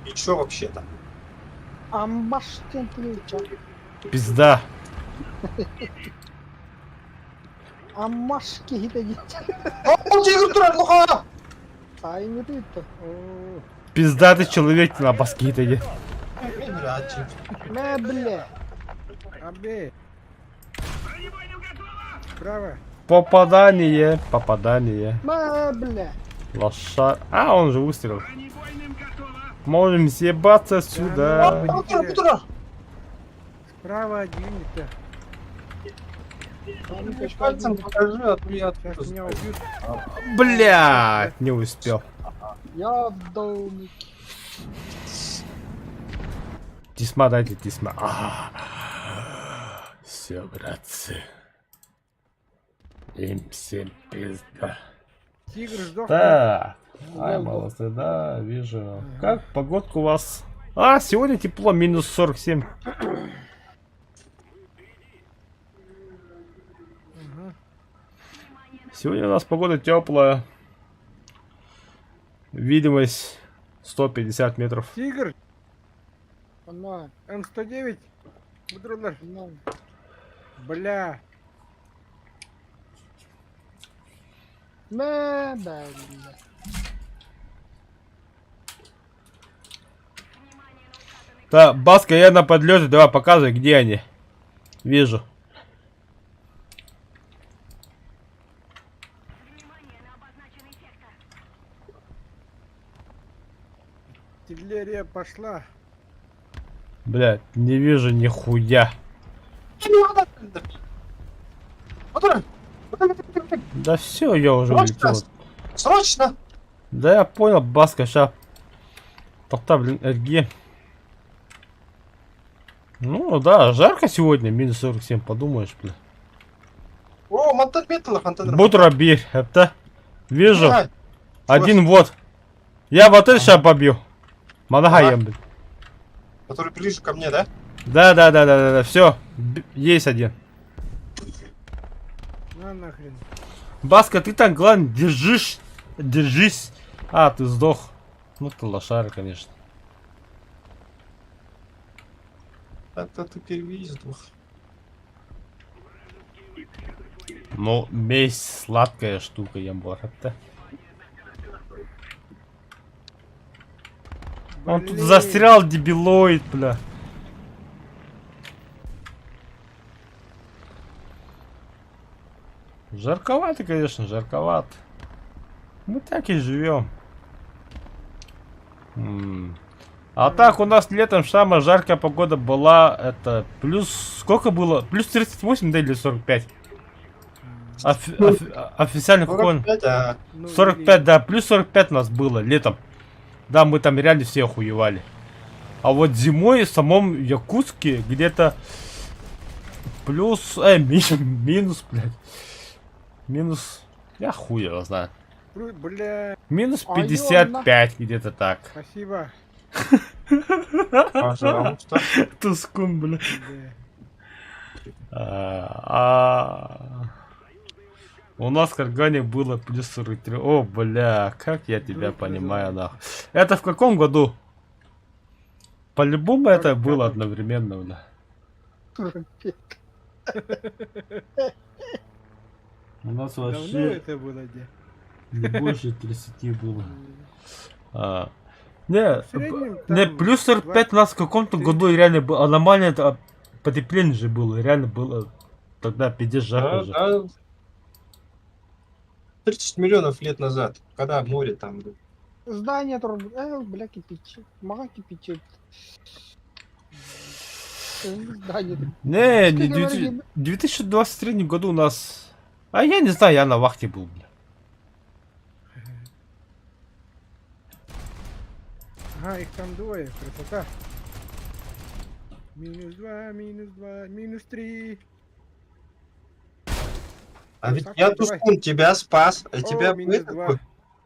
И чё вообще-то? Амбаш тен тылыча. Пизда. Аммаш киһитэ диэн. О, тигр турар, луха! Сайын это. Пиздатый человек на баскетике. Блядь, Мэ бля. Абе. Право. Попадание, попадание. Мэ бля. Лоша. А, он же выстрелил. Можем съебаться сюда. Турар, турар! Справа один это. Пальцем покажи, а то я Сейчас меня убьют. Блядь, не успел. Я в домике. Тисма дайте, тисма. Все, братцы. Им всем пизда. Тигр сдох. Так. Ай, молодцы, да, вижу. Как погодка у вас? А, сегодня тепло, минус 47. Сегодня у нас погода теплая. Видимость 150 метров. Тигр. Она. М109. Будуралар. Бля. Мэ, бля. Да, Баска, я на подлете, давай показывай, где они. Вижу. Артиллерия пошла. Блядь, не вижу нихуя. Да все, я уже улетел. Срочно! Да я понял, Баска, ща. Тохта, блин, РГ. Ну да, жарко сегодня, минус 47, подумаешь, бля. О, мантан металла, хантан. Бутра бир, это. Вижу. Один вот. Я вот это сейчас побью. Манагаем, блин. Который ближе ко мне, да? Да, все. Есть один. На нахрен. Баска, ты там, главное, держишь. Держись. А, ты сдох. Ну ты лошара, конечно. Это ты перевели сдох. Ну, месть сладкая штука, ямбар. Это. Он тут Блин. застрял, дебилоид, бля. Жарковато, конечно, жарковато. Мы так и живем. М. А так у нас летом самая жаркая погода была, это плюс, сколько было? Плюс 38, да, или 45? Официально какой он? 45, а Ну, 45, да, плюс 45 у нас было летом. Да, мы там реально все охуевали. А вот зимой в самом Якутске где-то плюс, минус, блядь. Минус, я хуй его знаю. или- Бля, Минус А ё, 55 где-то так. спасибо. пожалуйста. Тускун, бля. Бля. У нас в Каргане было плюс 43. О, бля, как я тебя Друг понимаю, называется. нахуй. Это в каком году? По-любому это было 45-м. одновременно, бля. У нас Давно вообще это было, где? не больше 30 было. А, не, В среднем не, там плюс 45 у нас в каком-то году реально было. Аномальное это потепление же было. Реально было тогда пиздец жарко Да, же. да. 30 миллионов лет назад, когда море там было. Здание тоже, бля, кипичи. Мага кипичи. Здание. Не, не, Сколько говорили? в 2023 году у нас... А я не знаю, я на вахте был, бля. Ага, их там двое, красота. Минус два, минус два, минус три. А ведь Так, я давай. Тускун тебя спас, а О, тебя бы минус этот два. бы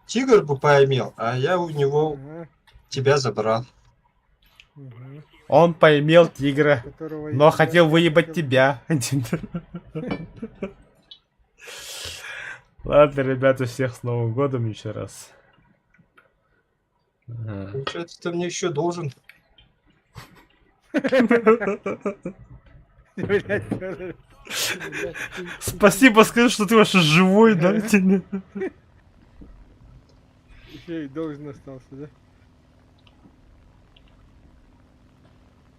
тигр бы поимел, а я у него Ага, тебя забрал. мгм. Он поимел тигра, Которого но я хотел выебать хотел- тебя. Ладно, ребята, всех с Новым годом еще раз. Ага. Получается, ты мне еще должен. Блядь, Фёдор. Спасибо, скажи, что ты вообще живой, да? Еще и должен остался, да?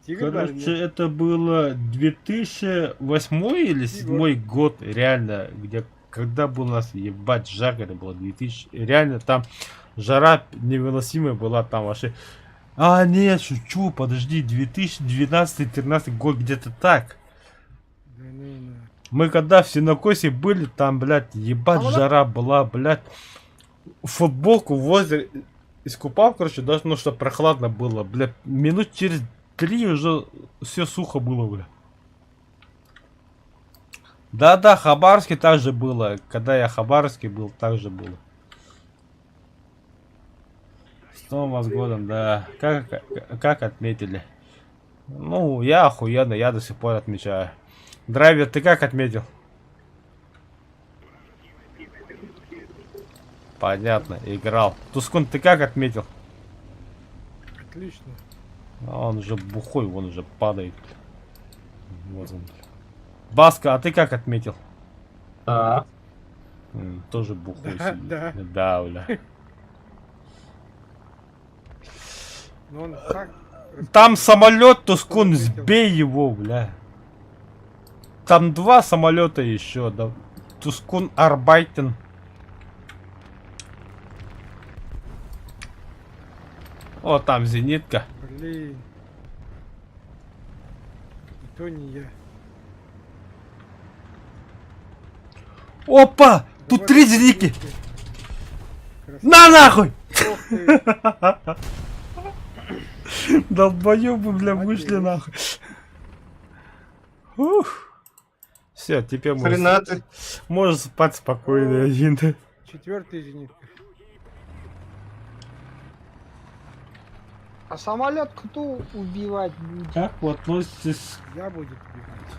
Тигр Короче, даже нет? это было 2008 или 2007 год, реально, где, когда был у нас, ебать, жарко, это было 2000, реально там жара невыносимая была там вообще. А, нет, шучу, подожди, 2012-13 год, где-то так. Да ну на. Мы когда в Сенокосе были, там, блядь, ебать, А вот- жара была, блядь. Футболку возле искупал, короче, даже, ну, что прохладно было, блядь. Минут через три уже все сухо было, бля. Да-да, Хабаровске также было. Когда я в Хабаровске был, так же было. С Новым вас годом, да. Как отметили? Ну, я охуенно, я до сих пор отмечаю. Драйвер, ты как отметил? Понятно, играл. Тускун, ты как отметил? Отлично. А Он уже бухой, он уже падает. Вот он. Баска, а ты как отметил? Да. Тоже бухой Да, сидит. да. Да, бля. Но он так... Там самолет, Тускун, Отметил. сбей его, бля. Там два самолета еще, да. Тускун Арбайтен. О, там зенитка. Блин. И то не я. Опа! Тут Давай три зенитки! Красавчик. На нахуй! Ох ты. Долбоебы, бля, вышли Молодец. нахуй. Ух. Все, теперь можно, Хрена ты. можешь спать спокойно один. Четвертый зенитка. А самолет кто убивать будет? Как вы относитесь Я будет убивать.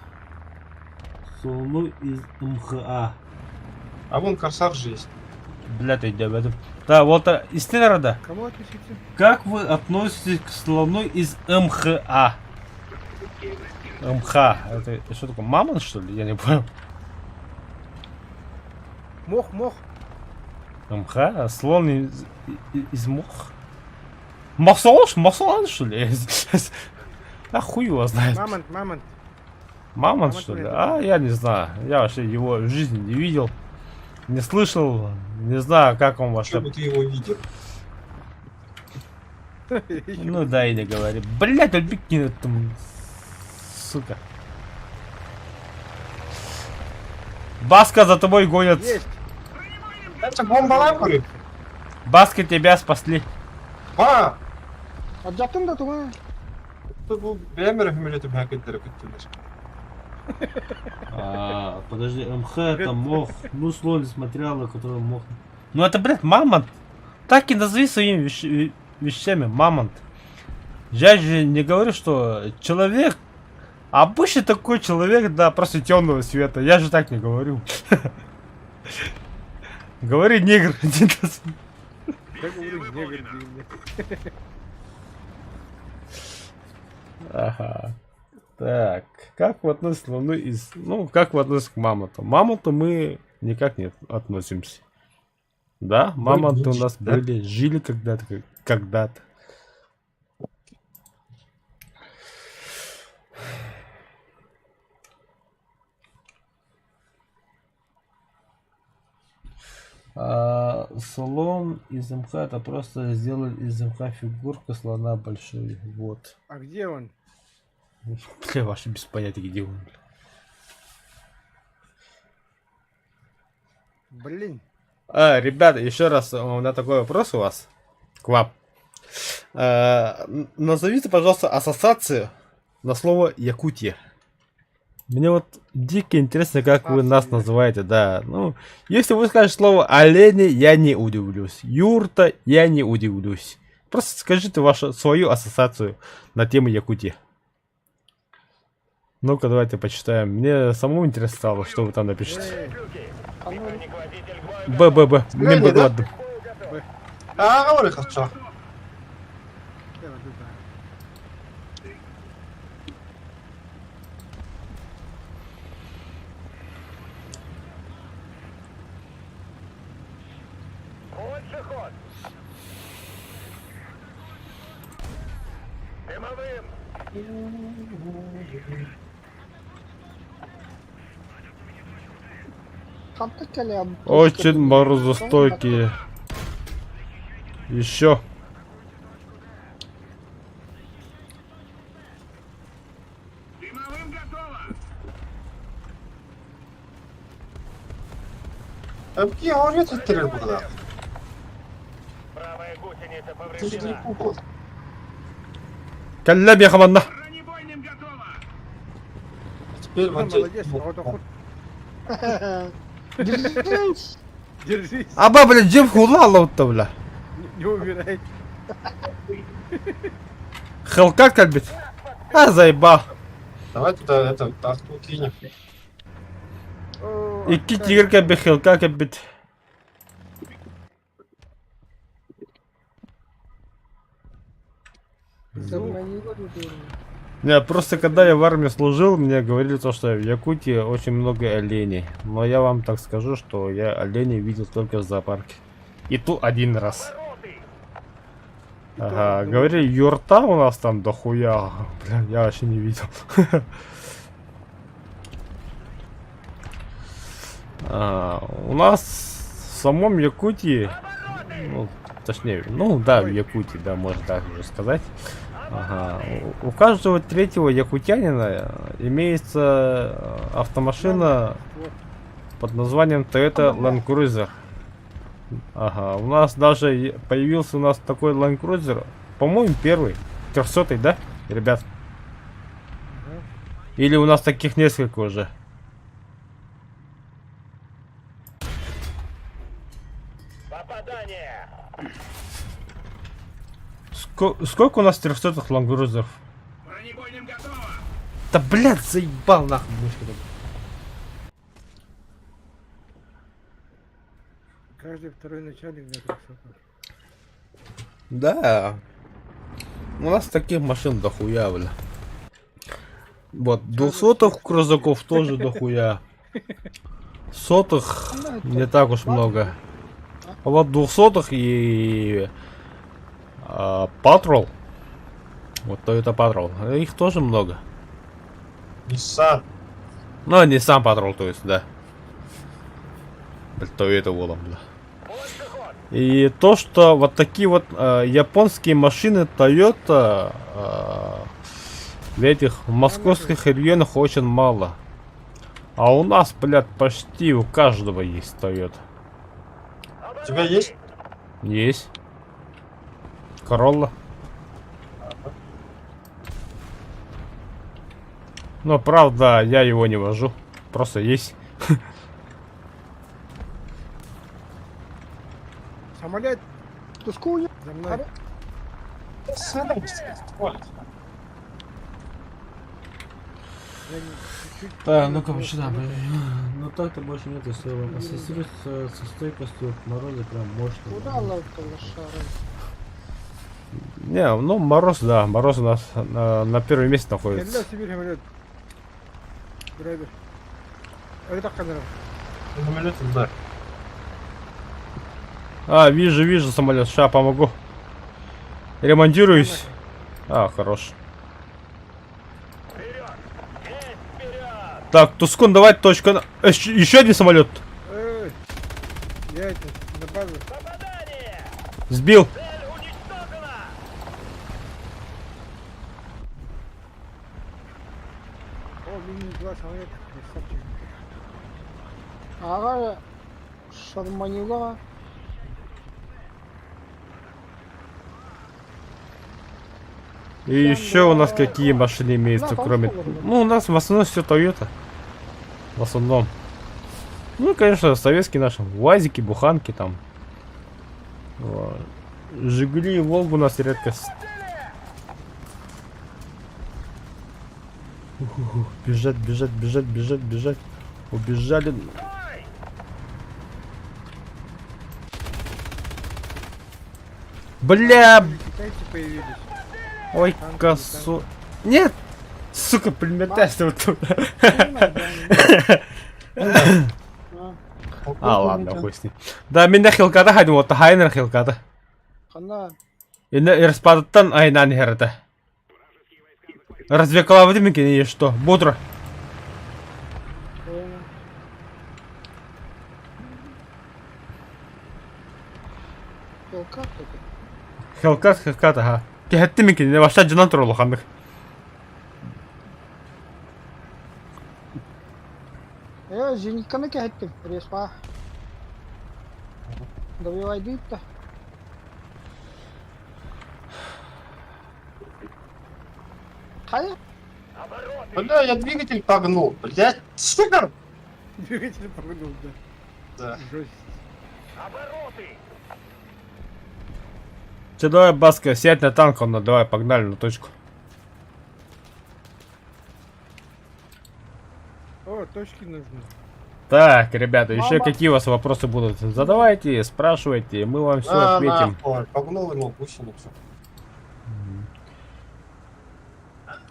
к слону из МХА? А вон корсар же есть. Бля, ты идиот. Да, вот истина да. К Кому относиться? Как вы относитесь к слону из МХА? МХ, это что такое, мамонт что ли? Я не понял. Мох, мох. МХ? А Слон из мох? Махсолон, Махсолон, что ли? А хуй его знает. Мамонт, мамонт. Мамонт, Мамонт что ли? это. А, я не знаю. Я вообще его в жизни не видел. Не слышал. Не знаю, как он вообще. Что бы ты его видел? Ну да, и не говори. Блять, альбикни там. Сука. Баска за тобой гонят. Есть. Это бомба лапы. Баска тебя спасли. Ба! А жаттың да туға. Тут был бэмер хүмелетіп хәкеттері күттілер. А, подожди, МХ это мох. Ну, слон из материала, который мох. Ну это, блядь, мамонт. Так и назови своими вещами, мамонт. Я же не говорю, что человек... Обычный такой человек, да, просто темного цвета. Я же так не говорю. Говори, негр. Я говорю, негр, блин. Ага. Так, как вы относитесь к слону из... Ну, как вы относитесь к мамонту? Мамонту мы никак не относимся. Да, мамонты у нас да? были, жили когда-то, когда-то. А, слон из МХ это просто сделали из МХ фигурку слона большой. Вот. А где он? Бля, вообще без понятия, где он. бля. Блин. А, ребята, еще раз у меня такой вопрос у вас. К вам. А, назовите, пожалуйста, ассоциацию на слово Якутия. Мне вот дико интересно, как вы нас Ассоциация. называете, да. Ну, если вы скажете слово олени, я не удивлюсь. Юрта, я не удивлюсь. Просто скажите вашу свою ассоциацию на тему Якутии. Ну-ка, давайте почитаем. Мне самому интересно стало, что вы там напишете. Эй, Б, Б, Б. Мне Леонид, да? ладно. А, говори, хорошо. я вот это. Лучший ход. Дымовым. Қанты кәлем. Очень морозостойкие. Еще. Дымовым готово. Әбки ауыр еттілер бұғыда. Правая гусеница Ты же повреждена. не Калля бехаманна. Бронебойным готово. Теперь А, вот молодец, а вот охот. Держись. Держись, Аба, бля, джем хула лаутта, бля. не, не умирай. Хелкат кальбит. А, заебал. Давай туда это, тахту кинем. О, Икки отстань. тигр кальби, хелка кальбит. Заманила людей. Не, просто когда я в армии служил, мне говорили то, что в Якутии очень много оленей. Но я вам так скажу, что я оленей видел только в зоопарке. И ту один раз. И то Ага, одного. говорили, юрта у нас там дохуя. Бля, я вообще не видел. А, у нас в самом Якутии, ну, точнее, ну да, в Якутии, да, можно так уже сказать. Ага, у каждого третьего якутянина имеется автомашина Вот. под названием Toyota Land Cruiser. Ага, у нас даже появился у нас такой Land Cruiser, по-моему, первый, 300 да, ребят? Ага. Или у нас таких несколько уже? Попадание! Сколько у нас 300 Land Cruiserов? Да блядь, заебал нахуй мышка. Каждый второй начальник на 300. Да. У нас таких машин дохуя, бля. Вот, двухсотых крузаков тоже дохуя. Сотых не так уж много. А вот двухсотых и Патрол, вот Toyota Patrol, их тоже много. Nissan. Ну, не сам Патрол, то есть, да. Бля, Toyota волом, бля. И то, что вот такие вот японские машины Toyota в этих московских районах очень мало. А у нас, блядь, почти у каждого есть Toyota. У тебя есть? Есть. Королла. Но правда, я его не вожу. Просто есть. Самолет Туску за мной. Я чуть-чуть. Так, ну-ка, сюда. Ну так-то больше нету слова. Ассоциируется со стойкостью к морозу прям мощно. Куда лапка лошара? Не, ну мороз, да, мороз у нас на первом месте находится. Кэллэ Сибирь самолет. Драйвер. Это камера. Самолет, да. А, вижу, вижу самолет, ща помогу. Ремонтируюсь. А, хорош. Так, Тускун, давай точка. Еще один самолет. Эй, я это, на базу. Попадание! Сбил. Цель уничтожена! О, мини-два самолета. Красавчик. Ага, шарманила. И еще у нас какие машины имеются, Да, кроме... там Ну, у нас в основном все Toyota. В основном. Ну, конечно, советские наши. УАЗики, буханки там. Вот. Жигули и Волгу у нас редко. Ух-ух-ух. Бежать, бежать, бежать, бежать, бежать. Убежали. Бля! Китайцы появились. Ой, Танки, косу. Нет! Сука, пулеметась вот тут. А, ладно, хуй с ним. Да, меня хилката хадим, вот хайнер хилката. Хана. Инна ирспадаттан айнан херда. Развекала микини что? Бодро. Хилкат это. Хилкат, хилкат, ага. Кехетти микини, вообще джанан турулу ханнык. Зенитканы кэһэттим, респа. Добивай-то. Хайа? Бля, я двигатель погнул. Блядь, сука! Двигатель погнул, да. Да. Жесть. Обороты! Че, давай, Баска, сядь на танк, он, давай, погнали на точку. О, точки нужны. Так, ребята, еще Мама. какие у вас вопросы будут? Задавайте, спрашивайте, мы вам все На, ответим. нахуй, Погнул ему гусеницу.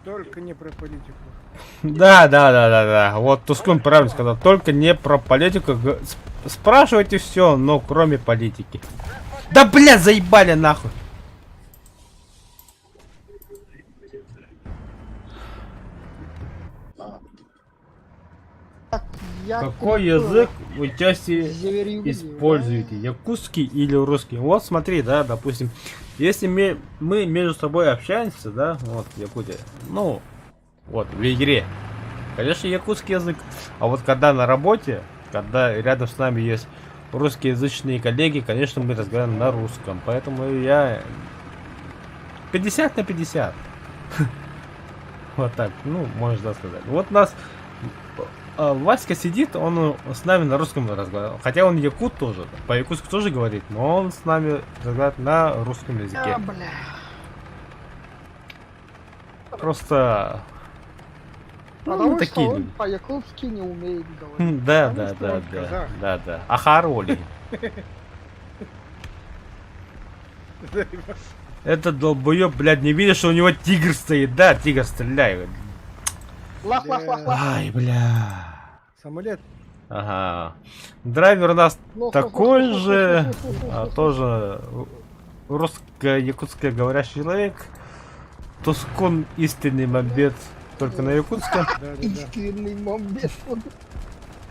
Только не про политику. Да, да, да, да, да. Вот Тускун правильно сказал. Только не про политику. Спрашивайте все, но кроме политики. Да бля, заебали нахуй. Так, я Какой кричу, язык вы чаще Зверюги, используете? Якутский или русский? Вот смотри, да, допустим, если мы, мы между собой общаемся, да, вот, Якутия, ну, вот, в игре, конечно, якутский язык. А вот когда на работе, когда рядом с нами есть русскоязычные коллеги, конечно, мы разговариваем на русском. Поэтому я 50 на 50. Вот так, ну, можно да, сказать. Вот нас Васька сидит, он с нами на русском разговаривает. Хотя он якут тоже, по-якутски тоже говорит, но он с нами разговаривает на русском языке. А, бля. Просто... Ну, Потому мы что такие он люди. по-якутски не умеет говорить. Да, Потому да, что да, он да, казах. да, да. Ахароли. Этот долбоеб, блядь, не видит, что у него тигр стоит. Да, тигр стреляй. Лах, лах, лах, лах. Ай, бля. Самолет. Ага. Драйвер у нас Лох, лох, такой лох, лох, же, лох, лох, лох, а, лох. тоже русско-якутско говорящий человек. Тускун истинный мамбет, только на якутском. Да, да, да. Искренний мамбет.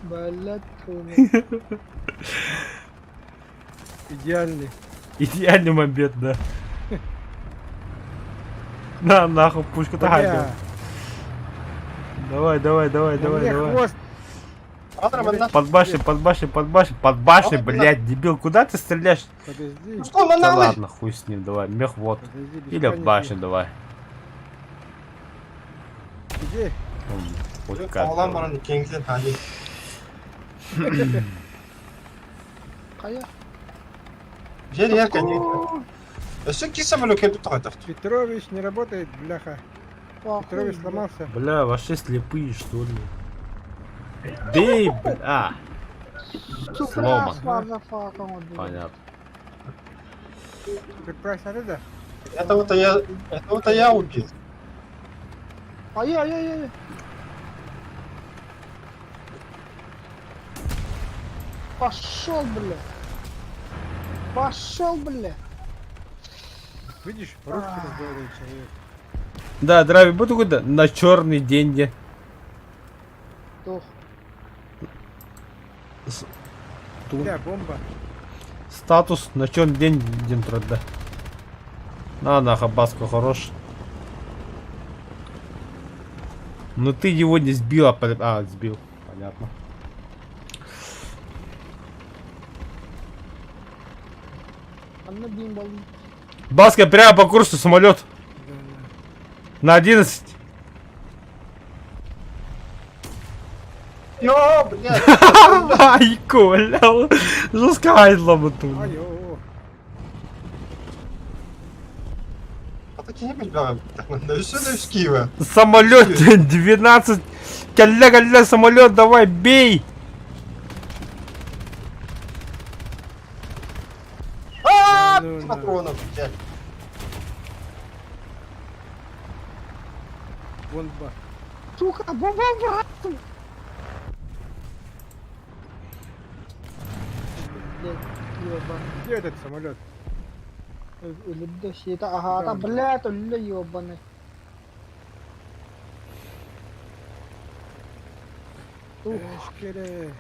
Блядь, твою мать. Идеальный. Идеальный мамбет, да. На, нахуй, пушку Бля, то Давай, давай, давай, на давай, мне давай. хвост. Под башней, под башней, под башней, под башней, блядь, дебил, куда ты стреляешь? Подожди. Да ладно, хуй с ним, давай, мех вот. Подожди, без Или в паники. башню давай. Где? Вот как. Кая? Петрович не работает, бляха. Похуй, Петрович блядь. сломался. Бля, вообще слепые, что ли? Дэй, бля. А, Сука, Сломан. motherfucker, блядь. понятно. Сюрприз, а да? Этого-то я, этого-то я убил. Ай-яй-яй-яй. Пошел, бля. Пошел, бля. Видишь, по-русски разговаривает человек. Да, драйвер, буду куда? На черный день. где. Тух. Ту- Бля, бомба. Статус на черный день, день труда. На, на, Хабаско, хорош. Но ты его не сбил, а, а, сбил. Понятно. Анна бимбал. Баска прямо по курсу самолет. Да, На 11. Йо, блядь. Ай, Коля. Жестко айдлом да. тут. Ай-о. А так я не понимаю. Да все, да из Киева. Самолет 12. Калля, калля, самолет, давай, бей. А, Ну, на. патронов, блядь. Бомба. Сука, бомба, брат. Блядь, ёбаный. Где этот самолет? Өлүрдө сиэтэ аһаата, Да. блядь, өллө ёбаный. Тух, Эшкере.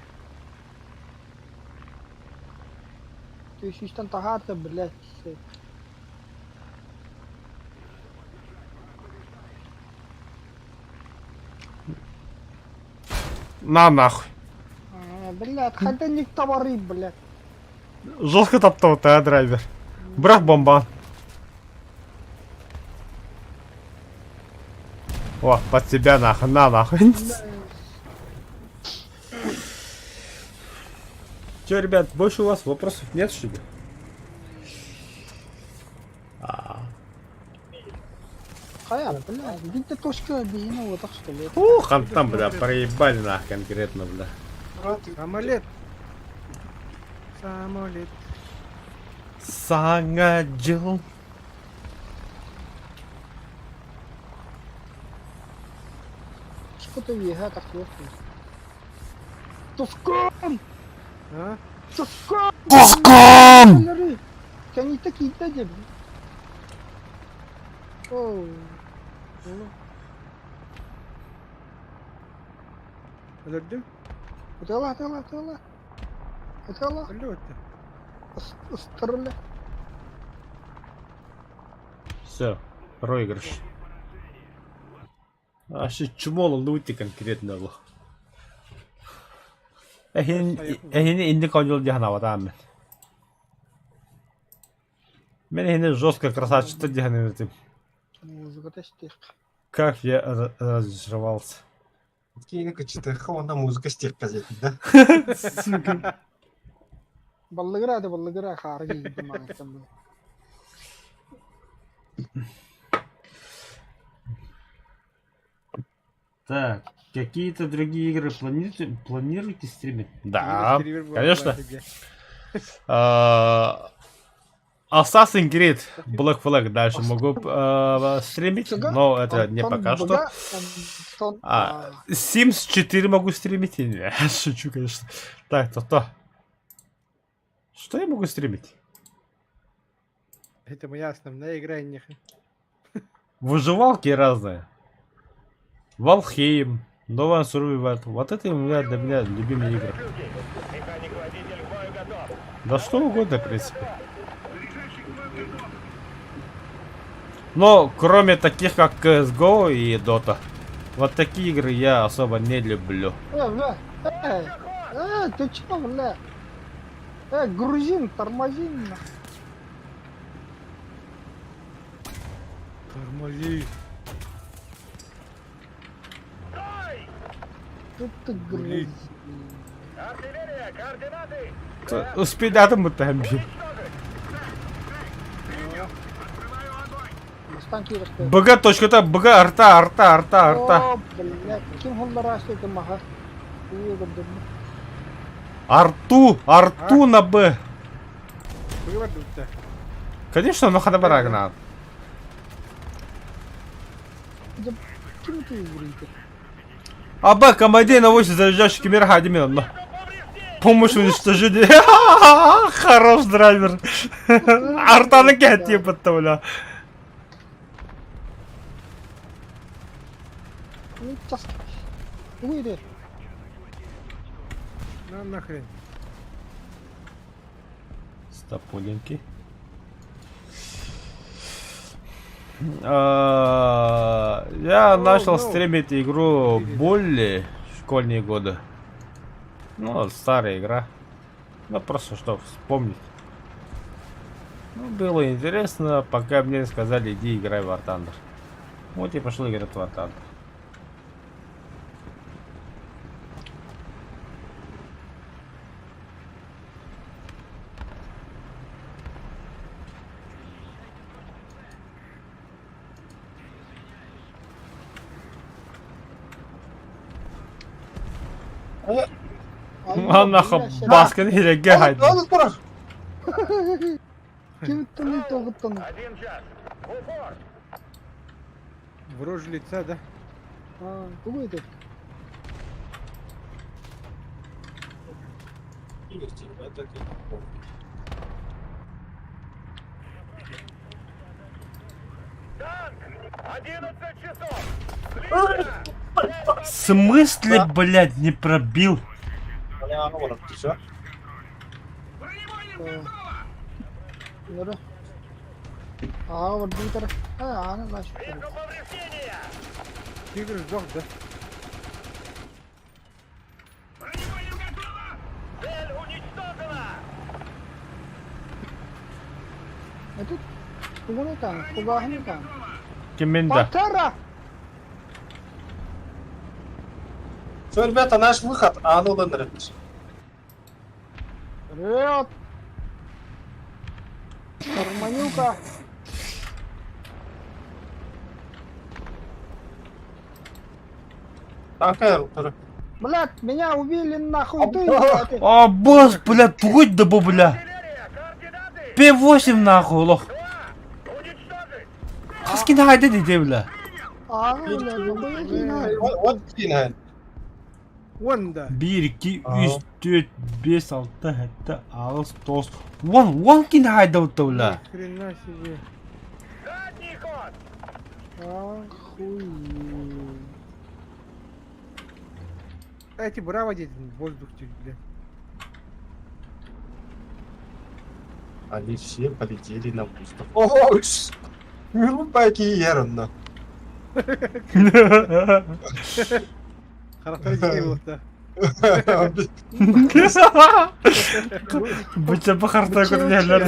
түсүстэн таһаата, блядь. На нахуй. А, Блядь, хотя не товары, блядь. Жестко топтал ты, а, драйвер. Брах бомба. О, под тебя нахуй, на нахуй. Че, ребят, больше у вас вопросов нет, что ли? А. Хайа, блядь, где точка бейна вот так что ли? Ух, он там, бля, проебали нах конкретно, бля. Самолет. Самолет. Сангадил. Откуда үөһэ тахсыах Тускун! А? Тускун! Тускун! Кэҥийтэ киирдэ диэбит. Оо. Өлөрдүм. Ытыала, ытыала, ытыала. Ытыала. Өллө өттө. Ыстырылла. Все, проигрыш. Вообще чмо лути конкретно был. Эһин эһини инник оонньуул дии санаабатаҕым мин. Мин эһини жестко красавчиктар дии саныыр этим. Музыката истиэх. Как я разочаровался. Киинэ кычытыахха уонна музыка истиэххэ диэтин да. Сука. Баллыгыраа да баллыгыраа хаары киирдим маҥаттан бу. Так, какие-то другие игры планируете, планируете стримить? Да, конечно. А, Assassin's Creed Black Flag дальше могу стримить, но это не пока что. А, Sims 4 могу стримить? Не, шучу, конечно. Так, то-то. Что я могу стримить? Это моя основная игра, не Выживалки разные. Valheim, No One Survived. Вот это у меня для меня любимые игры. Да что угодно, в принципе. Но кроме таких, как CSGO и Dota, вот такие игры я особо не люблю. Э, бля, э, э, ты чё, бля? Э, грузин, тормози нахуй. Тормози. Тут ты грузин. Успейдатым бутта би. Бастан киирэхтэй. БГ точката БГ арта арта арта арта. О, блядь, ким холлараастыйта маха. Үйе көрдөрдүм. Арту, арту на Б. Быга бардыбыта. Конечно, но хана барагна. Ким ты игрите? А Б, командир на 8 заряжающий кемер хадимин, но. Помощь уничтожение. Хорош драйвер. Артаны кәтте бля. Ну, час. Уйди. На нахрен. Стополеньки. А, Я Oh, начал no. стримить игру Bully в школьные годы. Ну, старая игра. Ну, просто что вспомнить. Ну, было интересно, пока мне не сказали, иди играй в War Thunder. Вот и пошел играть в War Thunder. Аннаха баскын хирэгэ хайды. Ол турар. Ким туны тоғыттан. Один час. В упор. В рожу лица, да? А, тугу это. Танк! 11 часов! В смысле, блядь, не пробил? Все. Нөрө. Аа, бар А, аны лаш. Вижу повреждения! Тигр сдох, да? Цель уничтожена! Это тугуну там, тугахны там. Киминда. Пантера! Все, ребята, наш выход, а оно донорит. Привет! Тормонюка! Танка, турар. Блядь, меня убили нахуй ты, блядь. А, босс, блядь, пугать да бу, бля. Артиллерия! Координаты! П8 нахуй, лох. Уничтожить! Хаскин хайды деді, бля. Ааҕа бля, нохуя киинэ. Вот киинэ. Уон да. Биир, икки, үс, түөрт, биэс, алта, сэттэ, аҕыс, тоҕус, уон, уон киинэ хаайдабыт бля. Ни хрена себе. Задний ход! Охуеть. Эти браво дети, воздух чуть, бля. Они все полетели на воздух. Ого, Нюрнберг ерунда. Харахтар дьиэ буолта. Быча бахарта курнялар.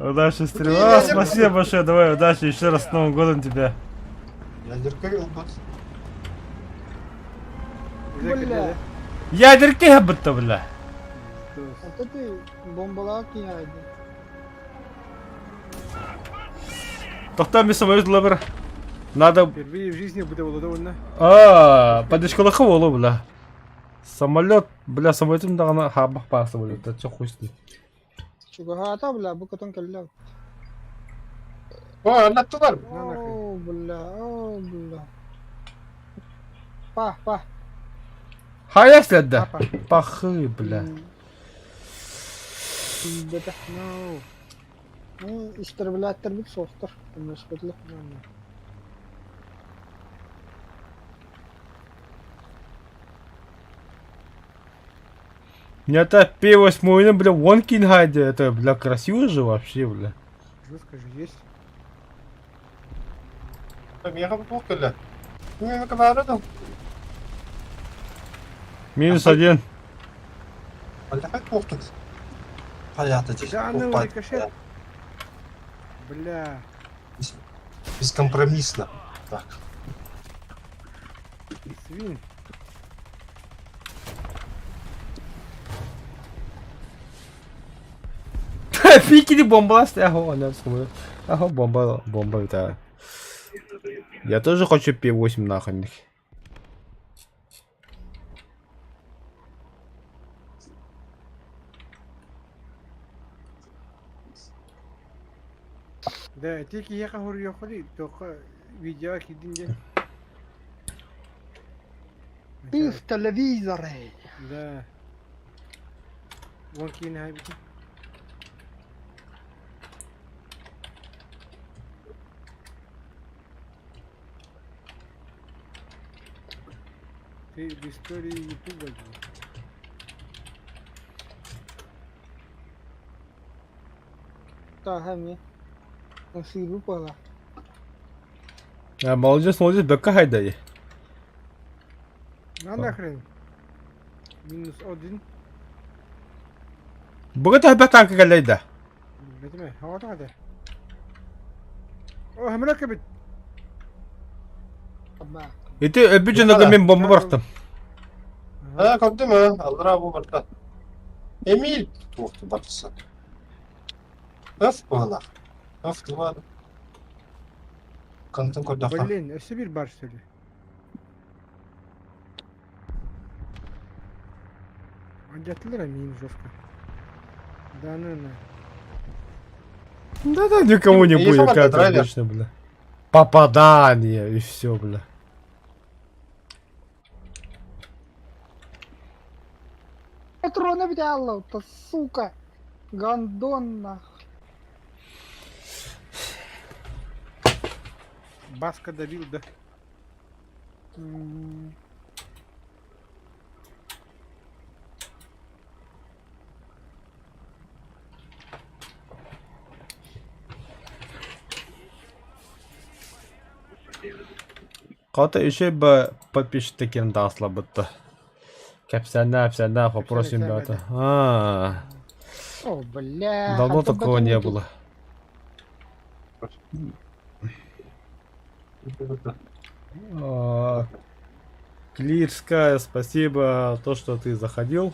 Удачи, стрела. Спасибо большое, давай, удачи, еще раз с Новым годом тебя. Ядерка ылбыт. Бля. Ядерки будто, бля. Это ты бомбалаах киинэ Тохтоо мин самолет лабыр. Надо... Впервые в жизни буде володована. А, подешкалаха болу, бля. Самолет, бля, самолетым даҕаны хаабах баар самолет, чэ хуй с ним. Чугаһаата, бля, бу көтөн кэллэ. О, аннаттылар. На нахрен. О, бля, о, бля. Па, па. Хайа следда. Папа. Пахы, бля. Бэтэ. No. Истребляттарбыт суохтар. Көмөлөспөтүлэр. No, no. Мне-то П8, бля, вон кингайде, это, бля, красиво же вообще, бля. Жестко же есть. Миэхэ туох кэллэ? Миэхэ баара да. Минус один. Алдьархай туохтук. Хайаата дии. Да, ну, рикошет. Бля. Бескомпромиссно. Так. Свин. Пикини бомбалас, ахо, она Ахо, бомба, бомба, это. Я тоже хочу П8 нахуй. Да, ити киһиэхэ хоруйуохха только видео киирдин диэн. Ты в телевизоре. Да. Уон киинэ хайбытын. Ты в истории Ютуба. Тааһа эмиэ. Ымсыырбыт буолла. А, молодец, молодец, бэкка хайдай. На нахрен. Минус один. Бүгүн төһөбө танка кэллэй да. Бэтимэ, хаҕа да. О, хамыра кэбит. Ити өлбүт дьоннорго мин бомба бырахтым. Аа, көрдүм ээ, аллараа бу барда. Эмиль туохту барса. Өф быһылаах. Өф туга. Кантын көрдөххө. Блин, өссө биир бар что ли? Алдьаттылар миин жестко. Да ну на. Да да никому не И будет, фанаты как драйвер. обычно, бля. Попадание и все, бля. Патроны взяла, то сука. Гандон нах. Баска добил, да. М. Кого-то еще бы подписчик таким дал слабо-то. Капсана, псана, попросим, ребята. А, О, бля. давно а то такого не батарейки. было. А, Клирская, спасибо, то, что ты заходил.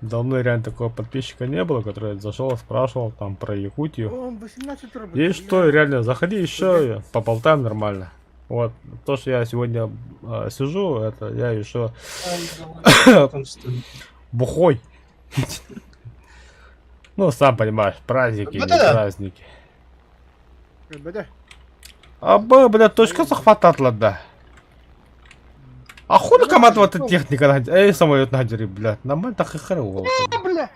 Давно реально такого подписчика не было, который зашел, спрашивал там про Якутию. О, он 18 рублей. И что, реально, заходи еще, поболтаем нормально. Вот, то, что я сегодня э, сижу, это я еще бухой. Ну, сам понимаешь, праздники, не Да-да. праздники. Да. Абы, бля, точка захвататла, да. А хули командовать техника, эй, самолет на блядь, нормально так и хреново. Бля,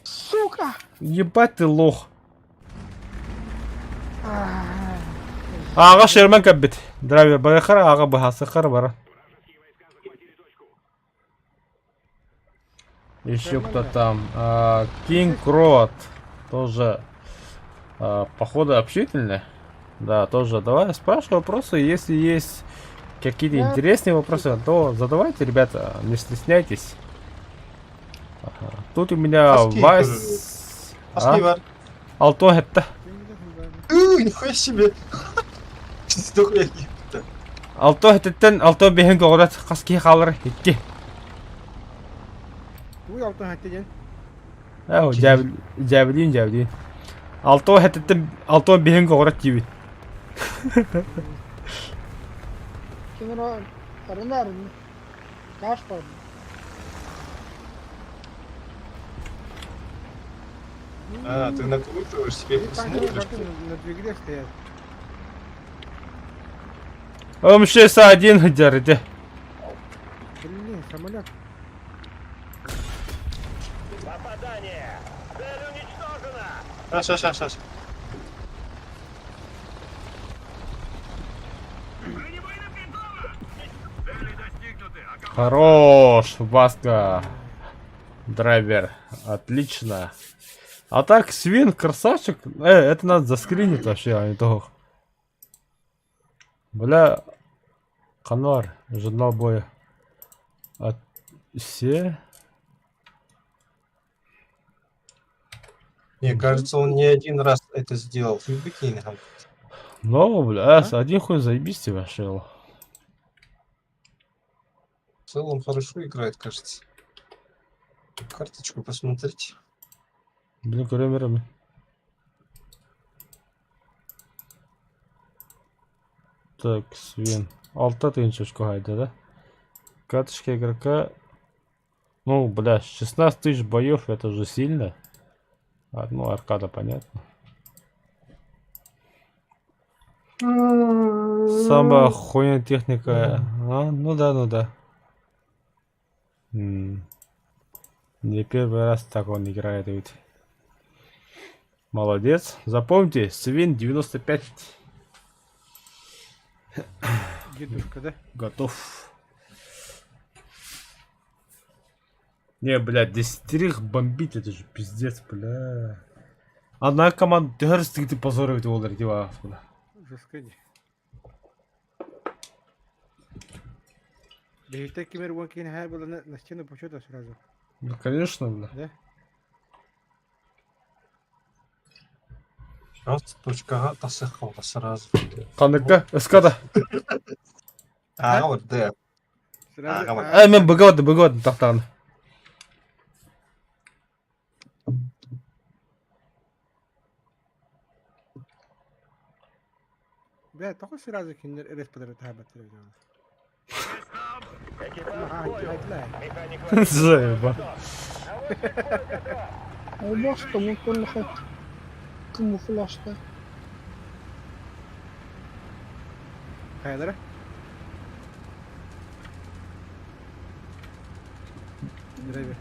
сука! Ебать ты лох. Аҕа Шерман кэлбит. Драйвер барыхара, аҕа быһаасыхара бара. Еще кто там? Кинг Крот. Тоже, походу, общительный. Да, тоже. Давай спрашивай вопросы. Если есть какие-то интересные вопросы, то задавайте, ребята, не стесняйтесь. Ага. Тут у меня Хаски Вась... Хаски А? бар. Алто это. Нихуя себе. Столько я Алто хэтэттэн алто биһин көҕүрэт хас киһи хаалар икки. Туй алтан хатта диэн. Ээ дьээбилиин дьээбилиин. Алто хэтэттэн алто биһин көҕүрэт диибит. Кимир арына Каш бар. А, ты накручиваешь себе Танковые посмотришь. карты на двигателях стоят. М61 дярде. Блин, самолет. Попадание! Цель уничтожена! Ша, ша, ша, ша. Хорош, Васка. Драйвер. Отлично. А так, свин, красавчик. Это надо заскринить вообще, а не то. Бля. Канар, журнал боя. От все. Мне кажется, он не один раз это сделал. Бикингам. Ну, бля, один хуй заебись тебя шел. В целом хорошо играет, кажется. Карточку посмотрите. Блин, көрөмөрөм. Так, свин. Алта тысяча хайда, да? Карточка игрока. Ну, бля, 16 тысяч боев, это же сильно. А, ну, аркада, понятно. Самая хуйня техника. А, ну да, ну да. М. Не первый раз так он играет ведь. Молодец. Запомните, Свин 95 Дедушка, да? готов. Не, блядь, десятерых бомбить, это же пиздец, бля. Одна команда ты позорить олар дела, бля. Жестко. Да кемер вон хай было на стену почета сразу. Ну, конечно, бля. Да? Просто точка тасыхал сразу. Қандыққа, эскада. А, вот, да. Сразу. Ага, Ай, мен бөгөд, бөгөд тақтаған. Бля, только сразу кинер РС подарит хабат. Экипаж в бою! Механик Заеба. Албашка мукунха камуфляжта. Хайлера? Драйвер.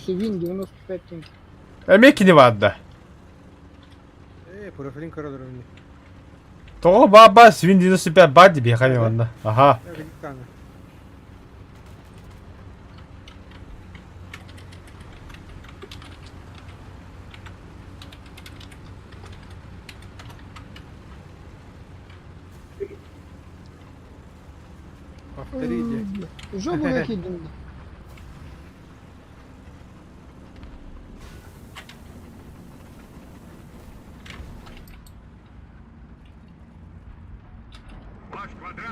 Свин 95 тенге. Эмеки не вадда. Э, профилин король Тоҕо баба Свин 95 бади бихами онна. Ага. Повторите. Жопу выкидывали.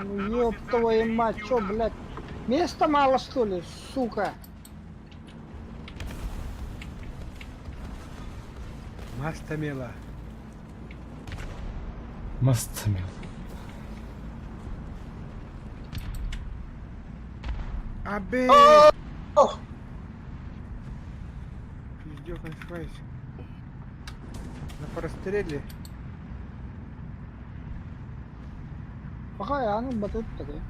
Ну ёб твою мать, чё, блядь? Места мало что ли, сука? Мастамела. Мастамел. Абе! Пиздёх, швайс. На простреле. Пока я ну батут такой.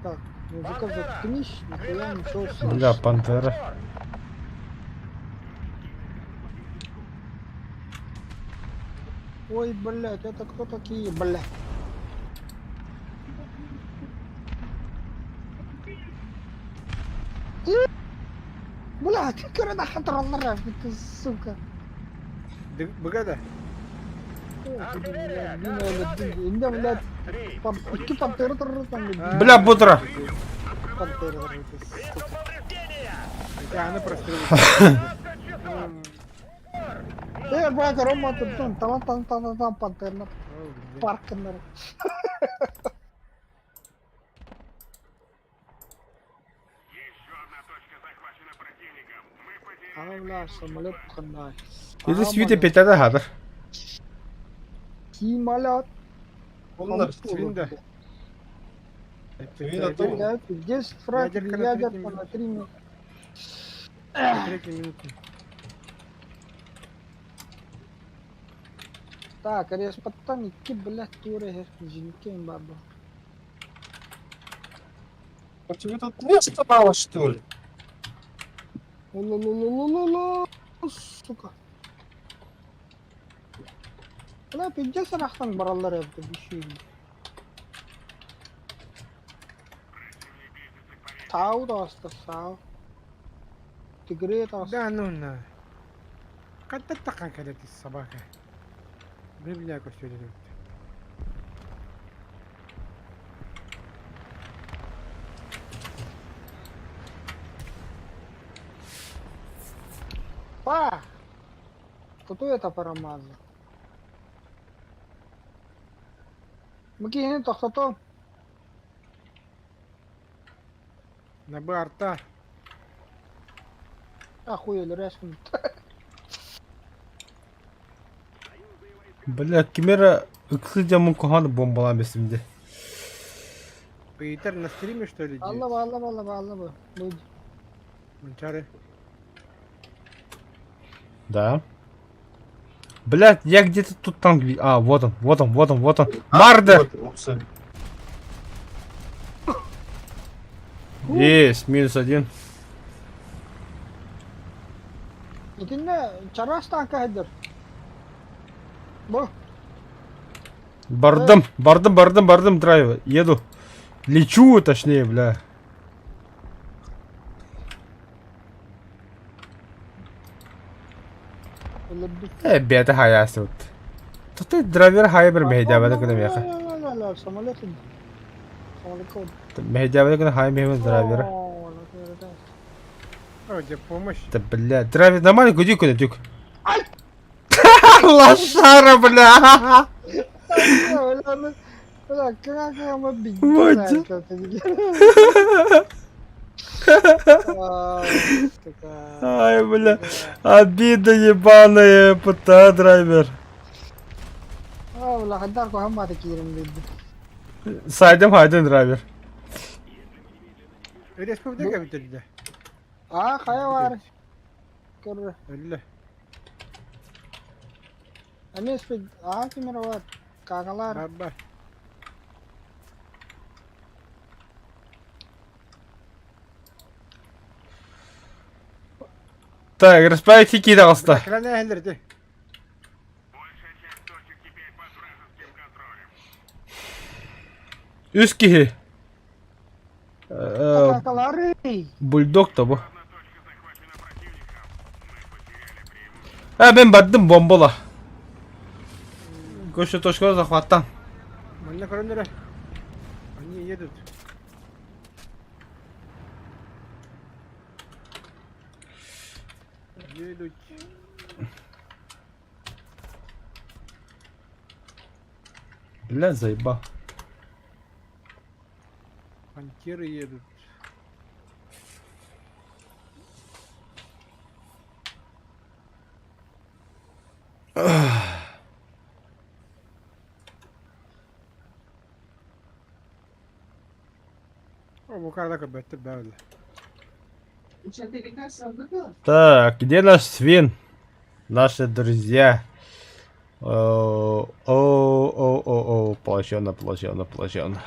Так, музыка заткнись, нихуя ничего Бля, слышно. пантера. Ой, блядь, это кто такие, блядь? Блядь, көрө хатыраллар, ты, сука. Быга да. Инде, блядь, икки пантера турар там, Бля, бутра. пантера турар, сука. Хотя она прострелила. Э, блядь, Рома, тут там, там, там, там, там, пантера, парканнар. Ана, бля, самолет ханна. Или свите петяда хадыр. Самолет. Bunlar Свин да. Свин а то. Блядь, 10 фраг, Ядерка на ядерка третьем на 3 минуты. Третьей минуте. Так, респаттан икки, блядь, туре, жинкен баба. А тебе тут места мало, что ли? Лу-лу-лу-лу-лу-лу, сука. Бля, пиздец арахтан бараллар эбит, бишүйүн. Тау да аста, сау. Тигре да аста. Да ну на. Как ты такая когда ты собака? Бля, костюм. Па! Кто это промазал? Макини тохтото. На Б арта. Охуели, резко. Бля, кимера ыксы жамын куханы бомбалан бесимде. Питер на стриме что ли? Алла, алла, алла, алла, Люди. Манчары. Да. Блядь, я где-то тут танк ви- А, вот он, вот он, вот он, вот он. Мардер! Вот, упсы. Есть, минус один. Итиннэ чараас танка хайдар. Бу. Бардым, бардым, бардым, бардым, драйв. Еду. Лечу, точнее, бля. Өлөрдүк. Э, бета хаясы вот. Тут ты драйвер хайбер мehдябада кына меха. Ла ла самолет. Самолет. Мehдябада кына хай мехе драйвер. О, где помощь? Да, бля, драйвер нормально, куди куда дюк. Лошара, бля. Бля, как я могу Вот. Ай, бля. Обида ебаная, пта драйвер. А, бля, хайдар хаммата киирим диди. Сайдым хайдын драйвер. Республика битирде. А, хайа бар. Көр. Öyle. Эмес бит, а кимер бар. Кагалар. Баба. Так, расправить кида алста. Экраны әһелерди. Үс киһи. Кагалары. Бульдог та бу. А, мен бардым бомбала. Көшө точка захваттан. Манна коронера. Они едут. Едут. Бля, заебал. Пантеры едут. О, bu kadar kapattı böyle. Так, где наш свин? Наши друзья. О, о, о, о, о, плачевно, плачевно, плачевно.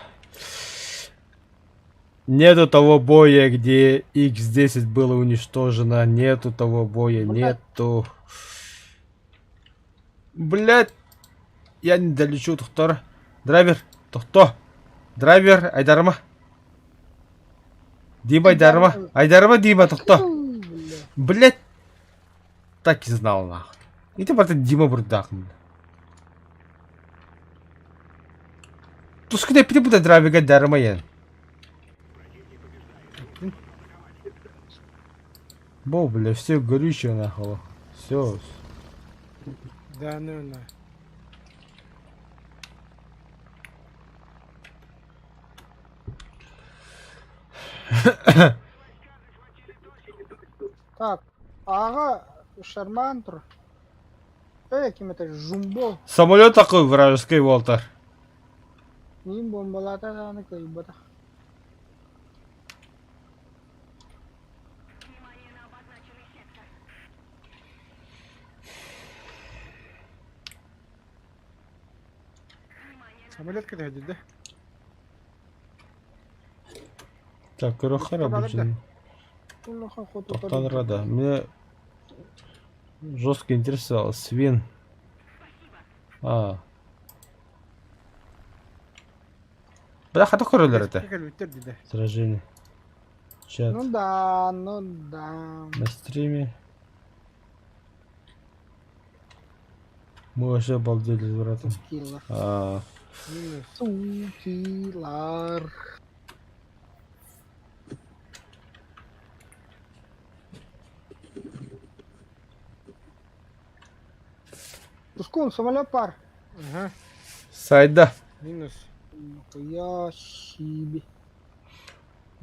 Нету того боя, где X10 было уничтожено. Нету того боя, нету. Блять, я не долечу, тохтор. Драйвер, тохто. Драйвер, айдарма. Дима, айдарма. Айдарма, Дима, тохто. Блять. Так и знал, нахуй. И ты просто Дима Бурдах. Тускуда пити драйвера дарма я. Бо, бля, все горючее нахуй. Все. Да, ну на. Так, аҕа Шарман тур. Э, ким это Жумбо. Самолет такой вражеский, Волтер. Миин бомбалаата даҕаны кыайбатах. Самолет кэтэһэ да? Так, Курохара обучен. Улахан хоту Тоқтан рада. Мне жестко интересовал. Свин. А. Бля, хата көрөлөр это. Кэлбиттэр дии Сражение. Чат. Ну да, ну да. На стриме. Мы вообще обалдели с братом. Сукилар. А, Минус. Сукилар. Тускун, самолет пар. Ага. Сайда. Минус. Я себе.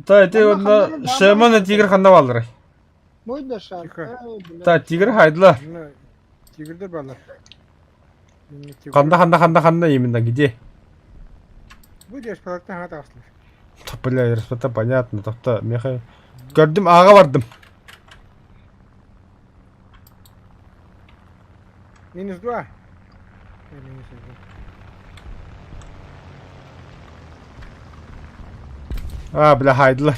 Та, ты Ханна, вот на ханна, Шерман тигр ханна Мой дышар. Тихо. Эй, бля. Та, тигр хайдла. Мына тигрдер баалар. Ханна, ханна, ханна, ханна именно, где? Бу диэс палаттан хаҥа таҕыстылар. Та, бля, это понятно, тоқта, меха... Көрдүм, аға бардым. Минус два. Минус один. А, бля, хайдылар.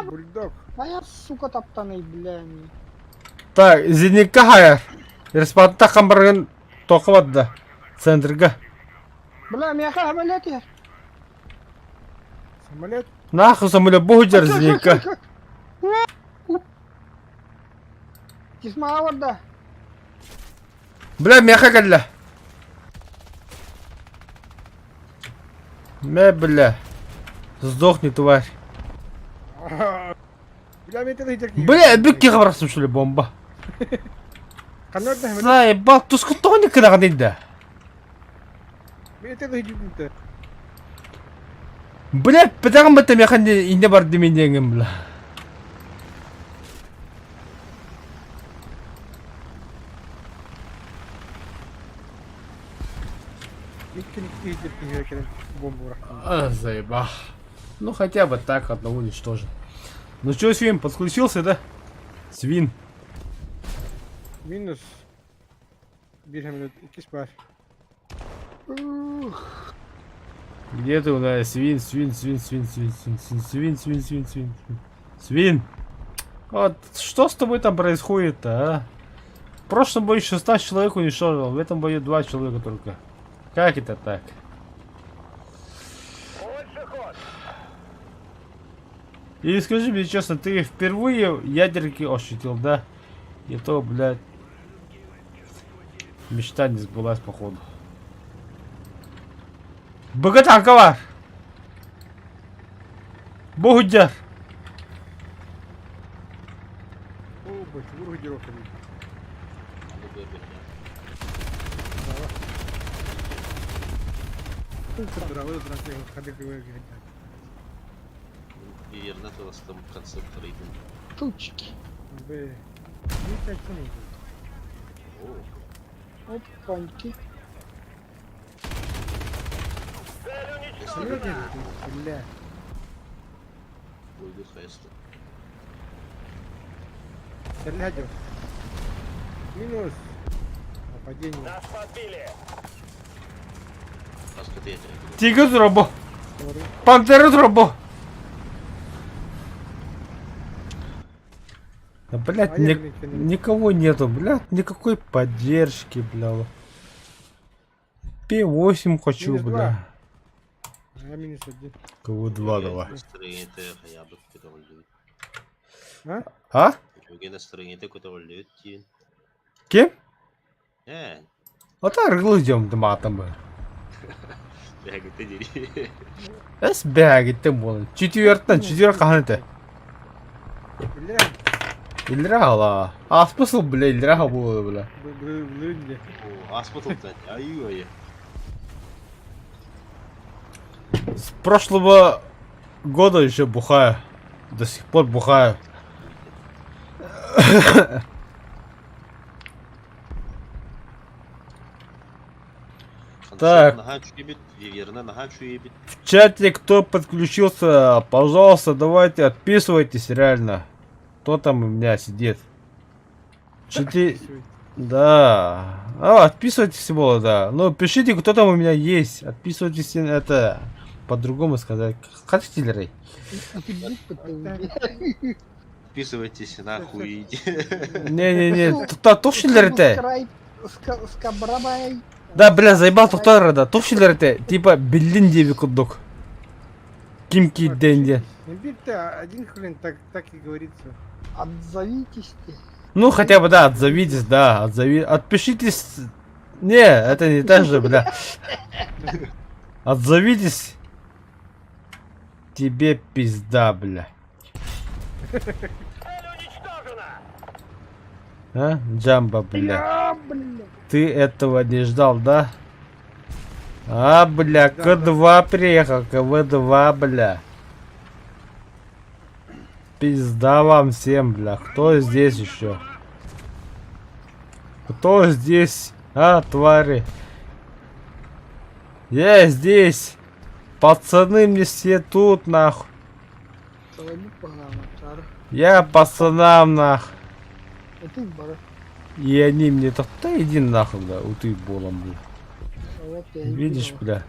Бульдог. А я, сука, таптанный, бля. не. Так, зенитка хайар. Респатта хамбаргын тоқы барды. Центрга. Бля, меха самолет я. Самолет. Нахуй самолет бухуджар зенитка. Тисма барда. Бля, меха кэллэ. Мэ, бля. Сдохни, тварь. Бля, мен тылы Бля, бүкке қабырасым, что ли, бомба. Ханна да самолет. Заебал, тускун тоғын кыдаған дейді. Мен тылы хидер. Бля, бітаған бітті механ инде бар демен деген, бля. Икки хидер кэлэн бомба бырахтым. А, заебал. Ну, хотя бы так одного уничтожил. Ну чё, свин, подключился, да? Свин. Минус. Биир самолет иккис баар. Ух, Где ты у нас? Свин, свин, свин, свин, свин, свин, свин, свин, свин, свин, свин, свин. Свин. Вот, что с тобой там происходит-то, а? В прошлом бою 16 человек уничтожил, в этом бою 2 человека только. Как это так? Больше ход. И скажи мне честно, ты впервые ядерки ощутил, да? И то, блядь, мечта не сбылась, походу. БГ танка Богудяр. О, бочугур хидер около. Верно, у вас там концепт рейдинг. Тучки. Б. Не Опаньки. Самолет Бля. Уйду хаеста. Стрелять. Минус. Нападение. Нас подбили. Тигр робо. Пантера робо. Да, блядь, А я, ни- блин, не- никого нету, блядь, никакой поддержки, бля. П8 хочу, Минус бля. два. А я минус один. Кого два давай. Настроение хаябыт көтөҕүллүбүт. А? А? Үчүгэй настроение көтөҕүллүбүт диэн. Кем? Ээ, А так рыглы идем матом бы. бэһэгитэ дири. Эс бәгиттен болын. Четвертан, четверт хаһан этэ? Бля, Иллираа Аспысыл, бля, иллираа буолла, бля. блин, О, аспытылтан. Аю айы. С прошлого года еще бухаю. До сих пор бухаю. Так. Наһаа үчүгэйбит, Виверна наһаа үчүгэйбит. В чате кто подключился, пожалуйста, давайте отписывайтесь реально. Кто там у меня сидит? Четыре... Да. А, отписывайтесь было, да. Ну, пишите, кто там у меня есть. Отписывайтесь, это по-другому сказать. Хотите ли, Рэй? Подписывайтесь нахуй. Не-не-не, тохшилер это. Скабрабай. Да, бля, заебал тохтар да. Тохшилер это. Типа, беллин деви кудок. Кимки денде. Имбирь-то один хрен так, так и говорится. Отзовитесь ты. Ну, хотя бы, да, отзовитесь, да, отзови... Отпишитесь... Не, это не так же, бля. Отзовитесь. Тебе пизда, бля. Цель уничтожена. А? Джамба, бля. А, бля. Ты этого не ждал, да? А, бля, К2 приехал, КВ-2, бля. Пизда вам всем, бля. Кто здесь еще? Кто здесь? А, твари? Я здесь. Пацаны мне все тут, нахуй. Соломи погано, Я пацанам, нахуй. А ты бара. И они мне так, да иди нахуй, бля, утый болом, бля. Видишь, бля.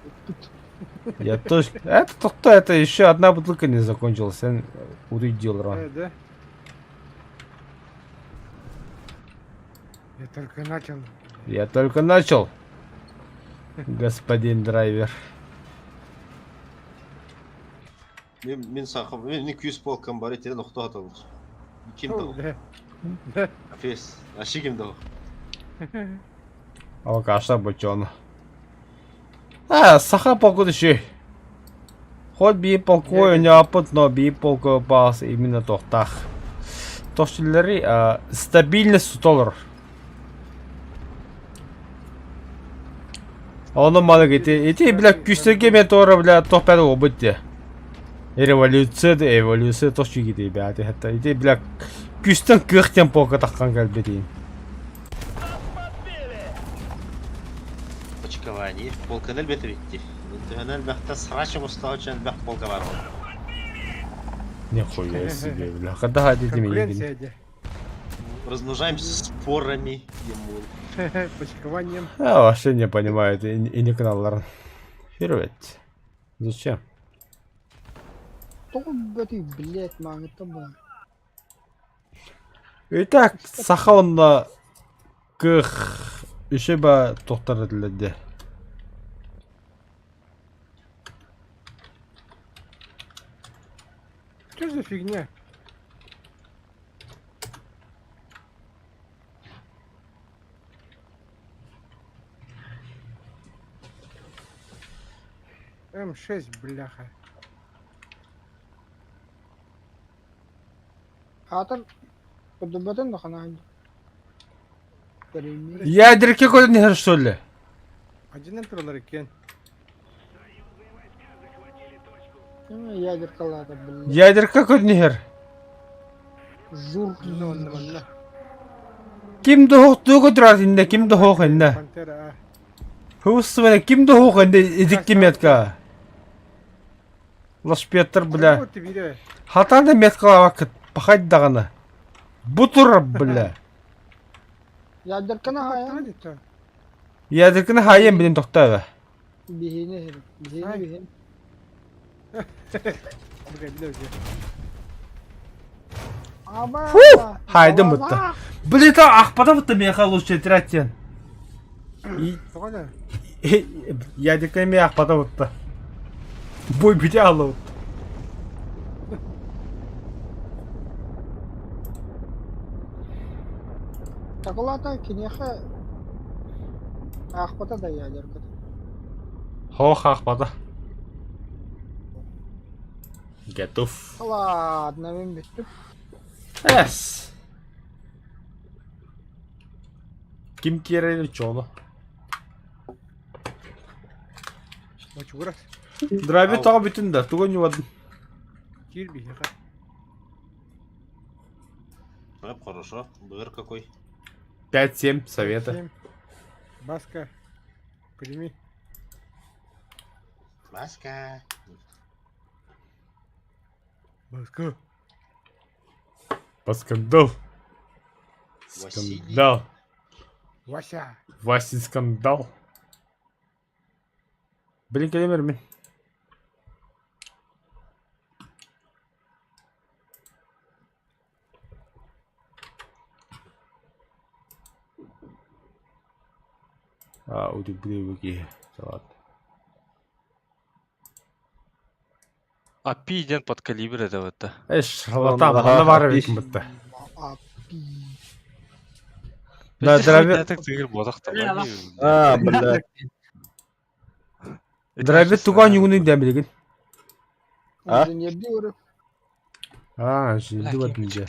Я тоже... Это кто это еще одна бутылка не закончилась. Я увидел рано. Э, да? Я только начал. Я только начал. Господин драйвер. Мин мин саха мин 200 полкам бар итирен охто аталыр. Ким О, да? Да. Фес. Аши ким да? Алкаша бочон. А, саха полку еще. Хоть би полку не опыт, но би полку пас именно тохтах. Тохшиллери стабильность сутолор. Ону маны ити, ити, бля, күстөргө мен туора, бля, тохпәді обытте. Революция да эволюция тохчу кити, бля, хатта. Ити, бля, күстен кыхтен полка таққан кәлбетейін. Очкование. Полканы элбете битти. Төһөнөл бәхтә срачы мустаучан бәх полка бар. Нихуя себе, бля. Когда хотите меня? Конкуренция, де. Размножаемся спорами. Ему. Почкованием. А, вообще не понимаю, и, и не канал Фировать. Зачем? Тоҕо бөтүй, блядь, маңыта бу. Итак, саха онна кых үше ба тоқтар edildi. Что за фигня? М6, бляха. Хаатар подубатын да хана. Ядерке көтөн иһэр что ли? Один туралар екен. Ядеркалата, блядь. Ядерка көтөн иһэр. Жур. Онна манна. Ким да хоқ тугу турар инде, ким да хоқ инде. Пантера А. Хусвene ким да хоқ инде идикки метка. Лашпеттер, бля. Вот ты видишь. Хатан да метка вакыт пахать даганы. Бу турар, бля. Ядерканы хая. Надо-то. Ядерканы хаайан билин тохтоо. Биһини биһини биһин. Фу! Хайдым бутта. Блин, ахпата бутта меха лучше тратен. Ядерка эми ахпата бутта. Бой бүтэ алып. Такулата киниэхэ аахпата да ядерката. Хох аахпата. Готов. Ладно, мин бүттүм. Эс. Ким киэрэ чоло. Бочугурас. Драби тоҕо бүтүн да, тугу ньуадын? Киир биһиэхэ. Рэп хорошо. БР какой? 5-7 совета. 7. Баска. Прими. Баска. Баска. По скандал. Василий. Скандал. Вася. Васин скандал. Блин, кэлимэр мин. А, удивление киһи. Ладно. Апи диэн под калибр это вот. Эш, шарлатан, манна баар эбиккин бытта. Да, драви... А, бля. Драви туган югуну дем билигин. А? А, жинди вот нельзя.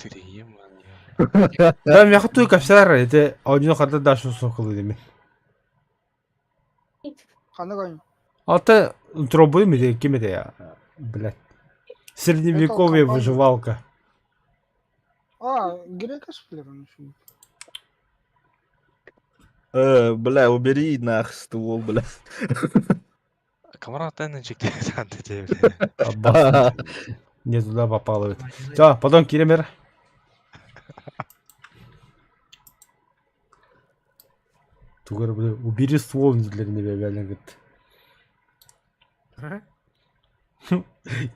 Да, мяха туй капсар, это один хата дашу соколы деме. Алта трубы ми кем это я, блядь. Средневековье выживалка. А, грека шплерон. Бля, убери нах ствол, бля. Камара Не туда попало. Да, потом Киремер. Тугар, бля, убери ствол для меня, говорит.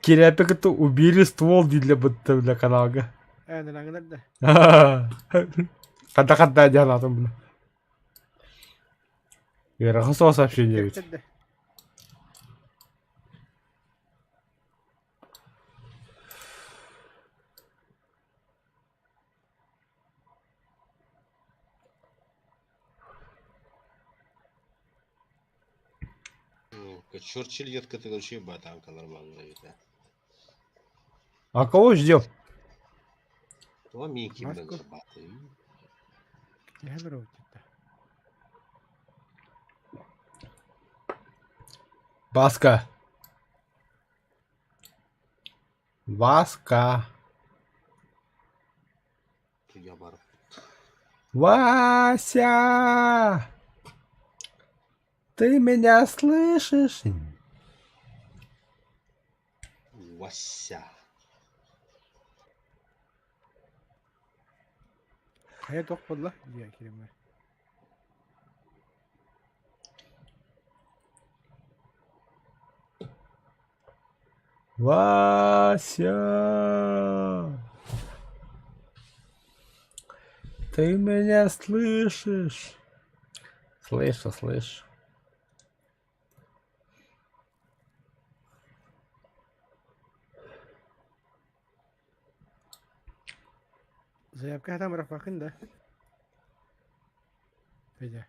Киряпик это убери ствол для будто для каналга. Хата-хата дянатым, бля. Ярахасо сообщение ведь. Черчилль еткаты вообще батанка нормально ведь. А кого ждем? То Микки, блин, Баска. Васка. Вася! Ты меня слышишь? Вася. Хайа тох болла дия киреме. Вася! Ты меня слышишь? Слышу, слышу. Заявка там рафакын да. Педе.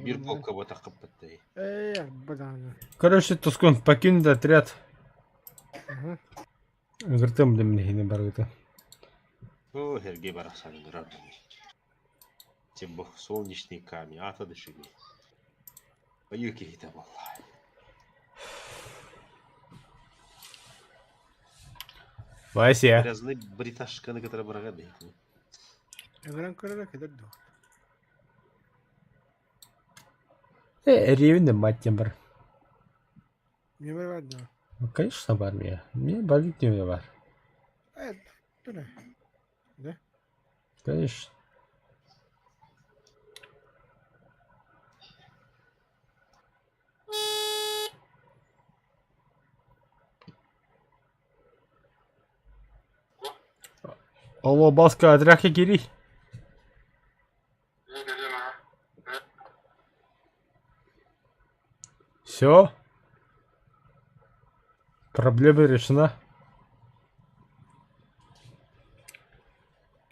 Bir polka батақып бітті. Короче, Тускун, покинь отряд. Гыртым для меня не баргыта. О, Хергей барахсан Тем бог солнечный камень, а то дыши. Аюки это была. Вася. Грязный бриташка, на которой барагады. Ревен мать бар. Не бар да. Ну, конечно, бар мне. Мне бар не бар. Да? Конечно. Алло, Баска, отряхи кири. Все? Проблема решена.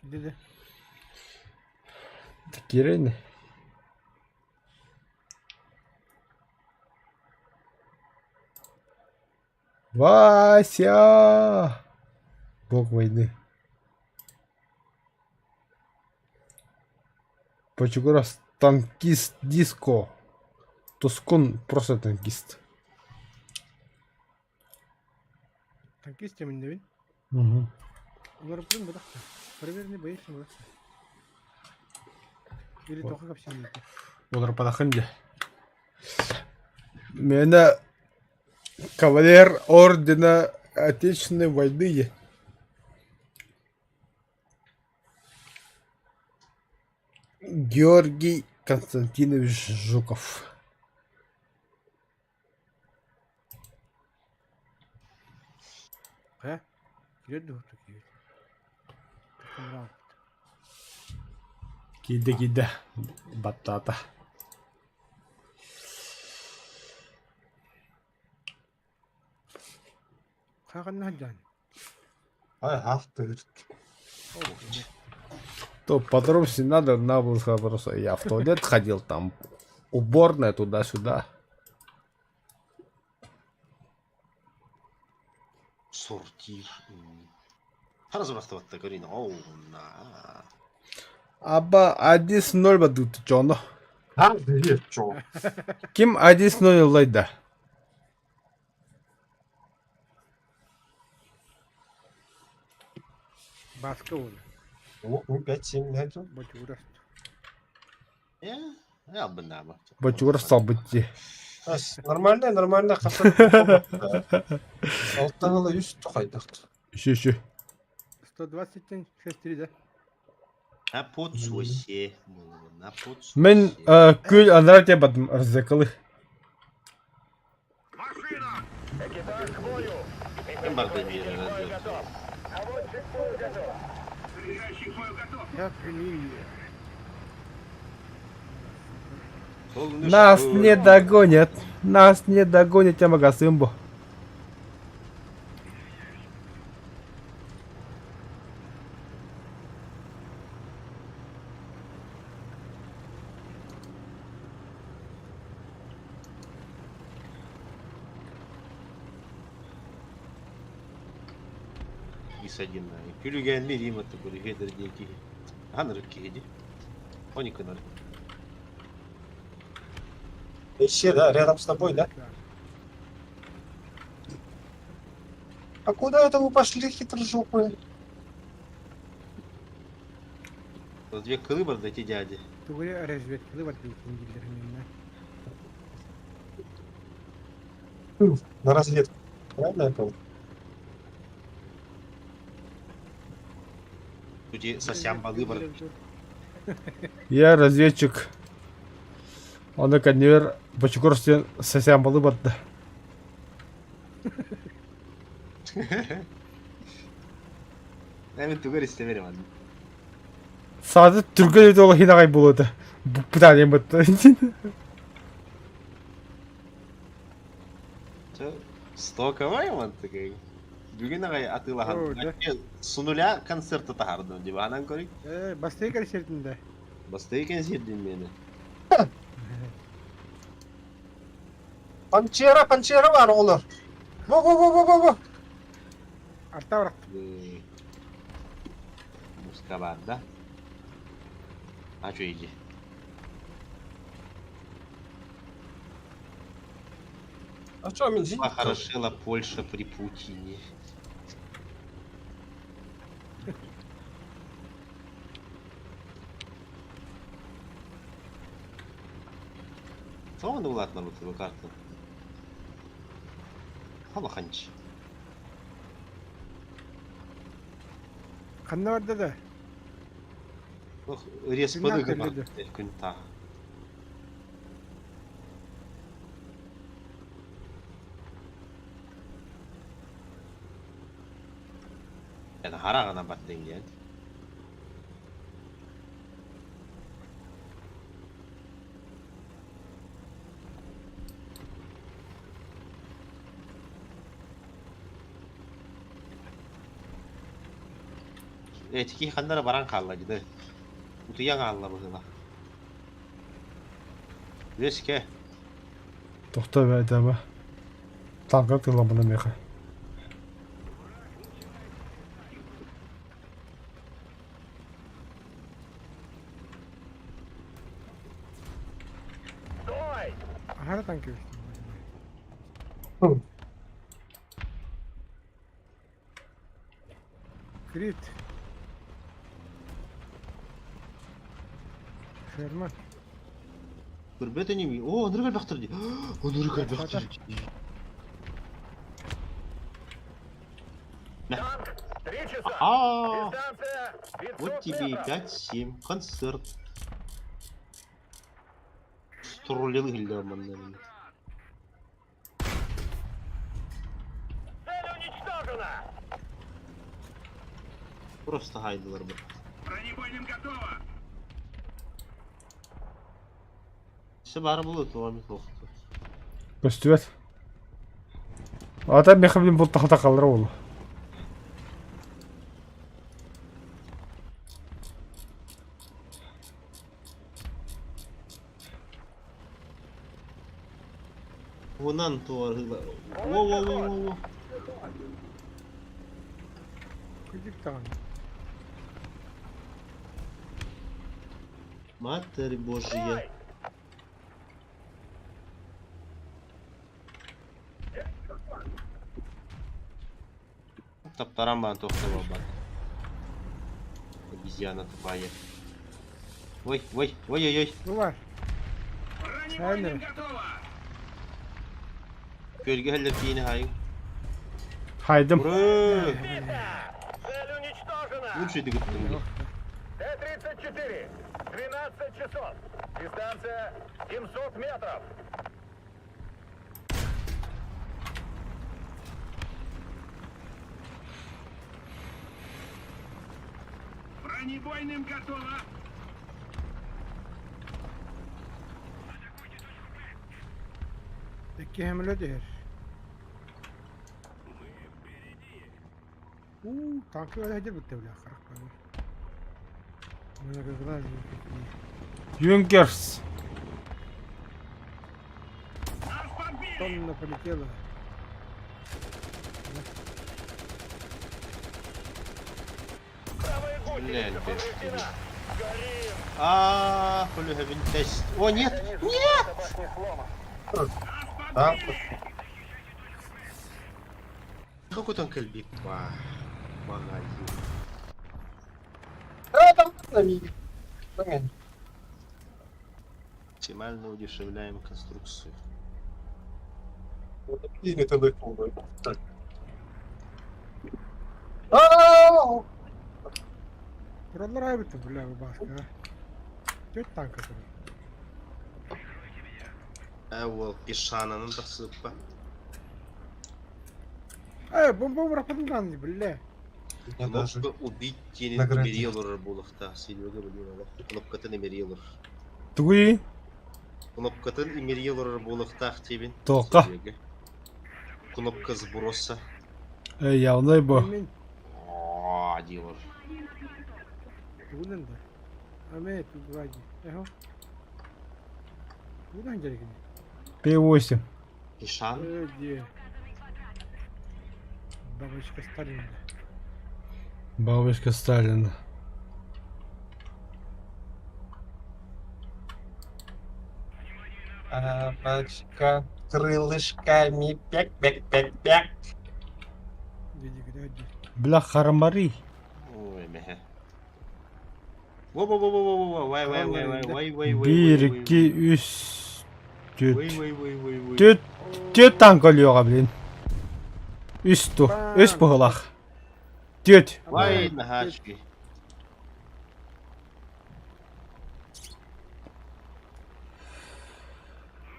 Кирдэ. Кирин. Вася! Бог войны. Почугурас танкист диско. Тускун просто танкист. Танкист теминнебин. Угу. Олорбутун бадахта. Проверенный боец бадахта. Или тоха капсин. Олорбатахын дьэ. Миэнэ кавалер ордена Отечественной войны Георгий Константинович Жуков. Хайа? Киирэр дуо киирэр. Киирдэ киирдэ баттаата. Ханна сылдьаҕын? Ай, хаах тыһырт. То подробности надо, надо было сказать просто. Я в туалет ходил, там уборная туда-сюда. Сортир. Хара сурахтыбатта көрүн. Оу, на. Аба 1-0 бадут дьоно. Хаах тыһырт чоо. Ким 1-0 ыллайда? Бааска уола. 5-7 нэту. Бочугурас. Э, албыннаама. Бочугур салбыт дии. Нормально, нормально хасан. Алтан ыла үс тухайдахт. Үсү үсү. 127 6-3 да? На подсосе. На подсосе. Мин күл анараа диэн бардым рызыкылы. Экипаж к бою! Ким барды биэрэр Готов! Наводчик к бою готов! Happy New Year. Нас не догонят. Нас не догонят, я магасымбо. Ис один. Күлүгэн мирим это көрү диэки. Анырык киһи. Оникынар. Еще, да, рядом с тобой, да? А куда это вы пошли, хитрожопые? Две кылы бар эти дяди. Тугу разведкалы бар диэн дииллэр На разведку. Правильно я понял? Тут сосям балы бар. Я разведчик. Оны конвейер Бочугур сен сосян балы барда. Эми тугар истемерим аны. Саады түргөн өтө ол хинагай болот. Бутан бытты. Стоковай ман такой. Бүгүн агай О, атыылахан. да. С нуля концерты тахардым деп анан көрүк. Э, бастайы концертінде. Бастай концерт мени. Панчера, панчера бар олар. Во, во, во, во, во, во. Арта барат. Муска бар да. Ачу иди. А что, мен зенит? Похорошела Польша при Путине. Тоҕо улаатынар бу карта? Халаханч. Ханна барда да? Респады Күннән көллөдө. күн та. Yani харағына бат денген. Эти киһи ханна эрэ баран хаалла дии да. Утуйан хаалла быһыылаах. Үөскэ. Тохтоо бэйтэбэ. Танка тыламмына миэхэ. Стой! Аһара танк эбит. Крит. Шерман. Көрбөт инибин. Оо, оннук элбэхтэр дии. Оннук элбэхтэр дии. Танк, 3 часа. Ага. Дистанция 500 Вот тебе и метров. 5-7. Концерт. Строллил иһиллэр манна. Цель уничтожена! Просто хайдылар бу. Бронебойным готово! Все бары булу туга михлохту. Көстүбэт. Ата миэхэ блин бултахата халлара буолуо. Унан туар Во во во во во. Кырдьык даҕаны. Матерь Божья. Стой! Таптаран баан туохта буолбат. Обезьяна тупая. Ой, ой, ой-ой-ой. Бу бар. Бронебойным Правильно. готово! Күөлгэ хэллэр киини хайын. Хайдым. Ура! Цель уничтожена! Лучше дигиттим. Т-34, 12 часов. Дистанция 700 метров. Бронебойным готово! Икки хемле дэр. Уу, танкы өлө бүттэ бля, харах баар. Многоглазые какие. Юнкерс. Нас подбили! Тонна полетела. Правая Бля, гусеница повреждена. Горим! А, хули тест. О, нет! Нет! Башни сломан. Да? Какой там кальбик? Ба. Багай. А, там на мире. Понятно. Максимально удешевляем конструкцию. Вот такие телефоны. Так. А-а-а! Тураллар айбыт бля бааска. Төрт танка турар. Э, пишананын да сыппа. Эй, бомба бырахпытын бля. Я даже. Кнопка убить тени Наградил. имерелор булахта. Серега блин, алах. Кнопкатын имерелор. Тугуй. Кнопкатын имерелор булахта тебин. Тоққа. Серега. Кнопка сброса. Эй, явнай бу. Мен А, дилор. тугунан да. Аме тугуаги. Эхо. Тугунан дерегини. П8. Пишан. Э, где? Бабочка Сталина. Бабочка Сталина. Бабочка крылышками пек-пек-пек-пек. Диди, где? Бля, харамари. Ой, мехе. Во-во-во-во-во-во, вай вай вай вай вай вай вай. Биир, икки, үс, Вай түөрт. вай вай вай вай. Түөрт, түөрт танк өлүөҕэ, блин. Үс ту. Үс быһыылаах. Түөрт. Вай нахачки.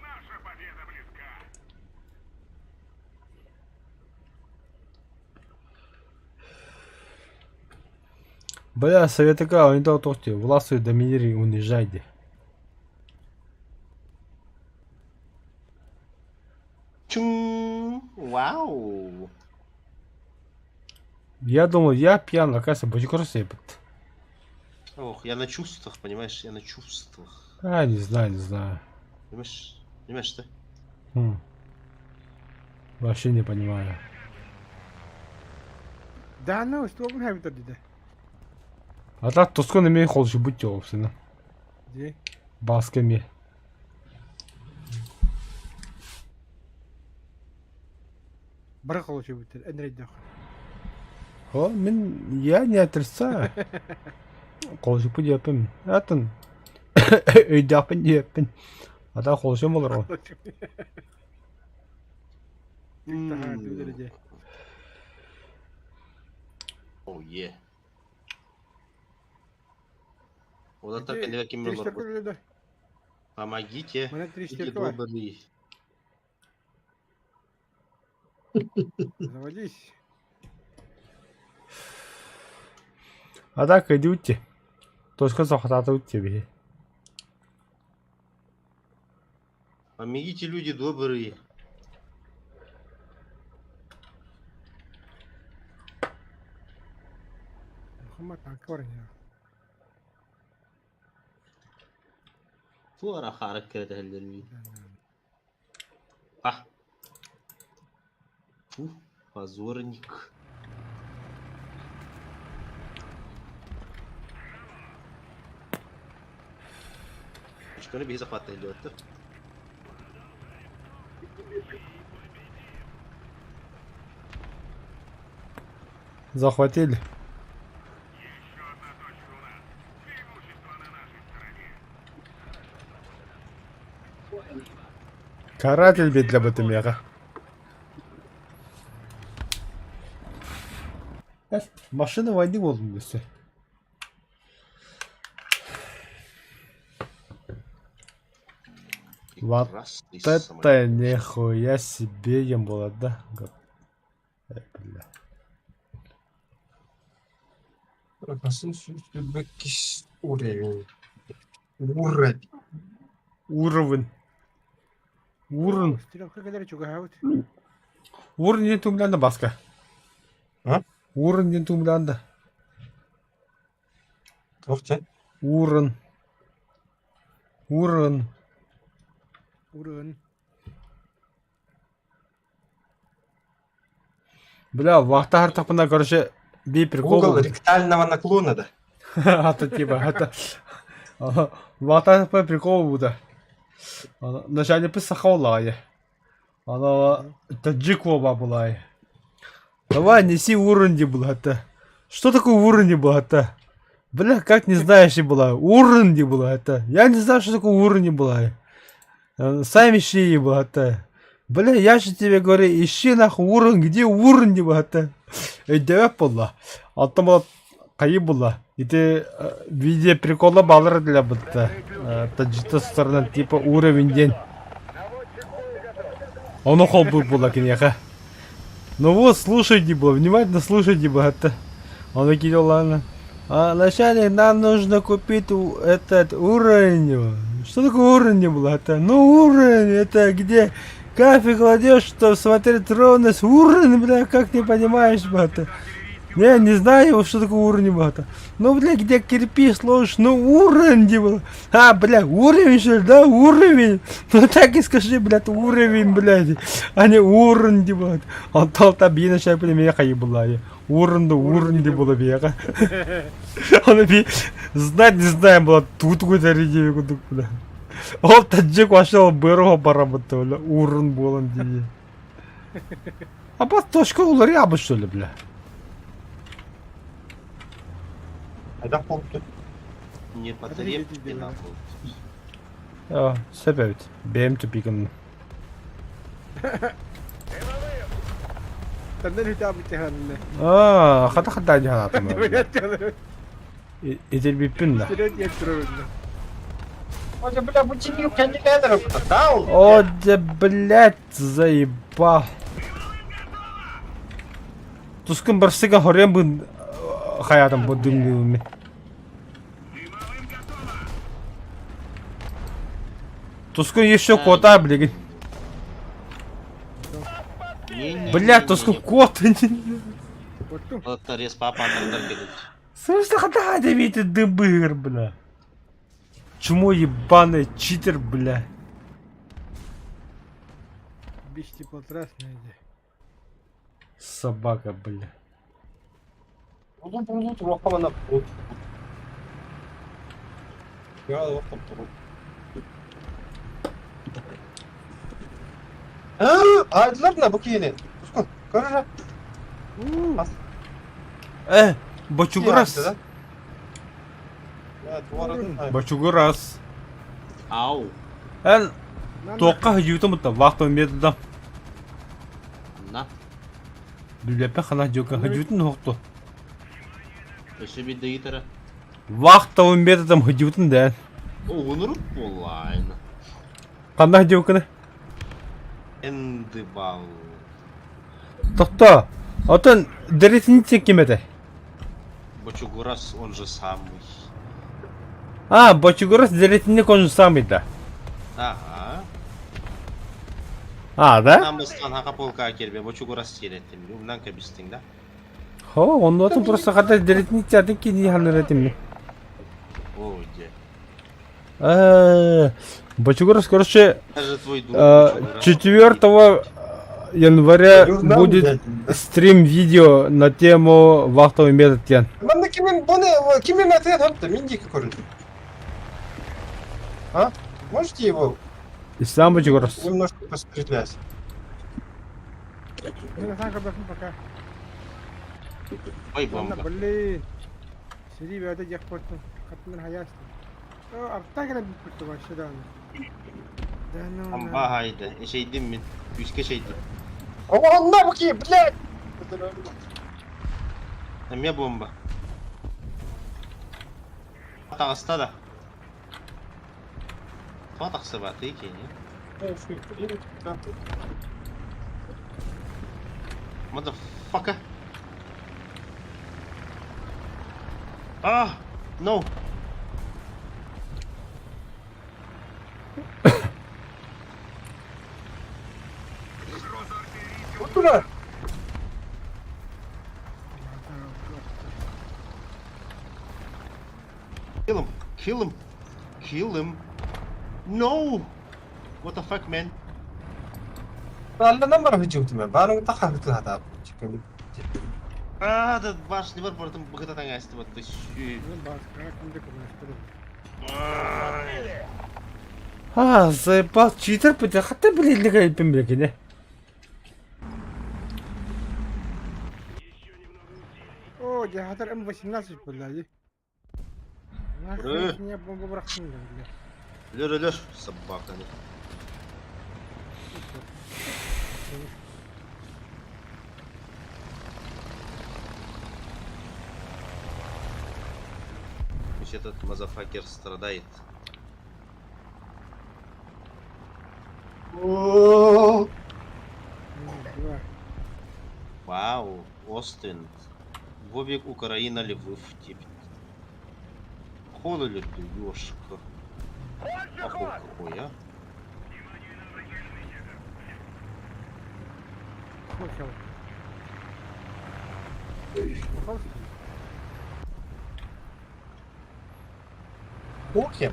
Наша победа близка! Бля, советыка, они то тохти. Властвуй, доминируй, унижай. Чун. Вау. Я думал, я пьян, оказывается, бочкор сыпет. Ох, я на чувствах, понимаешь, я на чувствах. А, не знаю, не знаю. Понимаешь, понимаешь, да? Хм. Вообще не понимаю. Да ну, что мы хабит деді. А так тоскон эмиэ холсубут диэҕупсуна. Дии. Баска эмиэ. Бары холочубуттар, эн эрэйдээх. О, мин я не отрицаю. Холсуппут диэппин. Атын өйдөөхпүн диэппин. А так холсум олорор. О, е. Уолаттар кэннигэр ким олорбут? Помогите, люди добрые. Заводись. А так идите. Точка сохатаатыбыт диэбиһи. Помогите, люди добрые. Туора хаарык кэрэтэ А. Фу, позорник. Очкону биһи захваттаһын диэбэттэр. Захватили. Каратель для бытымеҕа. Машина войны буоллун өссө. Вот это нихуя себе ем буолар да. Бля. Уровень. Уровень. Уровень. Уровень. Стрелка кэлэр чугаһаабыт. Уровень диэн тугунан баска. А? Уровень диэн тугунан да. Туох дьэ? Уурун. Уурун. Урын. Бля, вахта хартахпына, короче, би прикол Угол был. ректального наклона, да? Это типа, это... Вахта хартахпына прикол буде. Начальник писахолая. Она таджикова была. Давай, неси уровень был это. Что такое уровень был это? Бля, как не знаешь, была. Уровень была это. Я не знаю, что такое уровень была. Сами ищи была это. Бля, я же тебе говорю, ищи нахуй уровень, где уровень была это. Өйдөбөт буолла. Оттон була хайы була. Ити видео прикола балыр для будто. Таджикта сторона типа уровень день. Ону холбур була киниэхэ. Ну вот, слушайте было, внимательно слушайте было это. Он кидал, ладно. А, начальник, нам нужно купить этот уровень. Что такое уровень было? Это, ну уровень, это где кафе кладешь, чтобы смотреть ровность. Уровень, бля, как не понимаешь, бля, Не, не знаю, что такое уровень, бля. Ну, бля, где кирпич ложишь, ну уровень, где было. А, бля, уровень, что ли, да, уровень. Ну так и скажи, блядь, уровень, блядь, а не уровень, где было. Он толта бина шайпы меха ебала. Уровень, да уровень, где было бега. Он би знать не знаем было, тут какой-то редею, бля. Ол таджик вошел бырого барабата, бля, урын буолан дии. А точка уларыйабыт что ли, бля? Хайдах буолбутуй? Не потреб, не нахуй. Аа, сөп эбит. Бэйэм тупигын. Тэннэр үтаабыт Аа, хата хата дьаһаатым. Итирбиппин да. Ой, бля, бутинил кандидатор, даун! О, да, блядь, заебал. Тускун барсыга хорем бын хаятым бу дымными. Тускун еще кота, блядь. Бля, Тускун кот. Оттум. Олаттар респа паатардар кэлин. Слышно, хата дебити дыбыр, бля. Чмо ебаный читер, бля. Бишти полтора найди. Собака, бля. Улуу булуу туруохха манна Я турук. Айдылар на бу киһини. Туску, көрөр. Бочугурас. Бочугурас. Ау. Эн туохха хадьыытым та вахтовым методом. На. Билбэппин хана дьука хадьыытын оһохту. Өссө биирдэ ыйытара. Вахтовым методом хадьыытын да. Оҕунурук буоллаайна. Ханна хадьыыкыны? Эндыбал. Тохто. Отон дэритин ким этэ? Бочугурас, он же самый. А, Бочугурас дэритинник он же самый да. Ага. А, да? Нам бастан хака полка кербе, Бочугурас сиэреттим. Умнан кэбистиҥ да? Хо, оннуотун просто хата дэритинник атын кини ханнар этим. О, где? А, Бочугурас, короче, Даже твой друг Бочугурас. 4 января будет стрим-видео на тему вахтовый метод тен. Манна кимин боне кимин ответ хапта мин диэки көрүн. А? Можете его Ислам Бочугурас. немножко пострелять? Ну, на самом деле, пока. Ой, Ладно, бомба. блин. Сири бэйэтэ диэх курдук хатыннар хайаастын. Артаа кэлэн бүппүт вообще даҕаны. Да ну Амба хайда. Эшейдим мин. Күүскэ эшейдим. О, на буки, блядь! Эмиэ бомба. Таҕыста да. Тоҕо тахсыбатый кини? Motherfucker. Ah, no. Куда? Kill him. Kill him. Kill him. No. What the fuck, man? Алланан баран хүчүгтүмэ. Баарың таха хытыхата. А, да башни бар бардым быгыта таңайсты бат. А, заебал, читер бит, хата билэллик айбин билэкини. О, дьэ хатар М18 буолла дии. Э. Нахуй бомба бырахтым бля. Өлөр, өлөр, собаканы. Пусть этот мазафакер страдает. О, Вау, Остин. Вовик, Украина, Львов, тип. Хололи ты, ёшка. Охуй какой, а? Хохел. Кухня.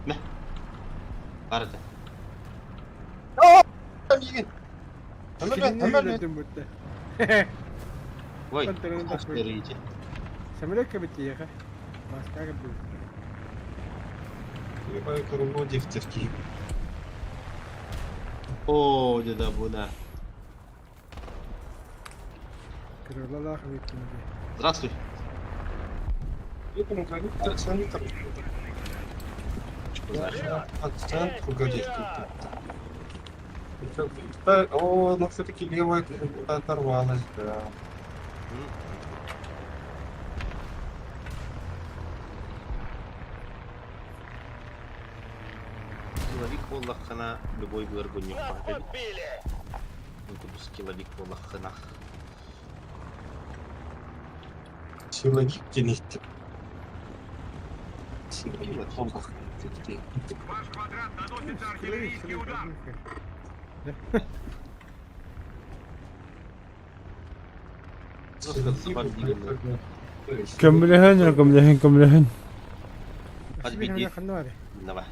Мә. Бар это. Мигин. Самолет, самолет. Ой, повторите. Самолет кабите Маска кабит. О, деда буна. Здравствуй. По центру горит. О, ну все-таки левая оторвалась, да. Киловик воллахана любой быргунья Киловик воллахана. Силовик тянет. Көмөлөһөн эрэ көмөлөһөн көмөлөһөн. Хас биирдии. Давай.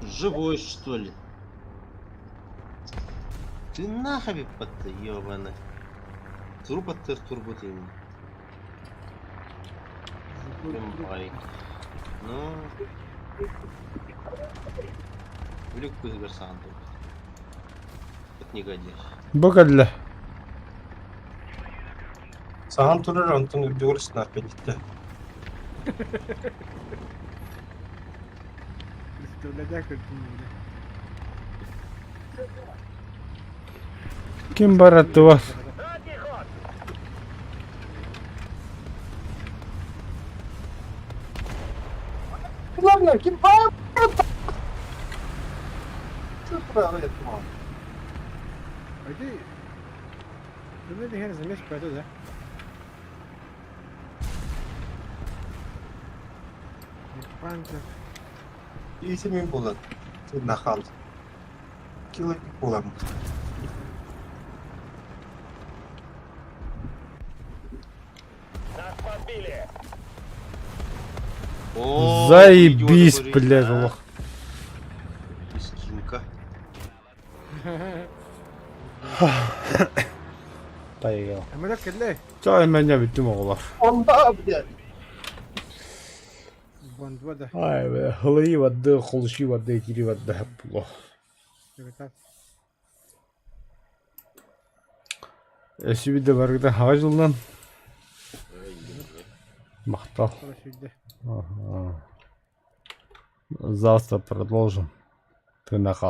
Живой, что ли? Ты нахуй под ёбаный. Труп от турбот именно. Бай. Ну. Үлүк кыһыгар саҕан турбут. От негодяй. Бу кэллэ. Саһан турар, онтон үрдүгэр снайпердиттэ. Ким бар аттыбар? Главное, ким бар? Иисэ мин буолан, нахал. Кило буолан. Нас подбили. О, Заебись, идиот, блядь, а? лох. Скинка. Тайга. Эмэлэр кэллэ. Чай меня бүттүм оҕолор. Онда, блядь. Бондуа да. Ай, бля, хылыйы барды, холуши барды, кири барды, хаппуло. Өсүбүдэ барыгда хаҕа дьылынан. Махтал. Ага. Завтра продолжим. Ты нахал.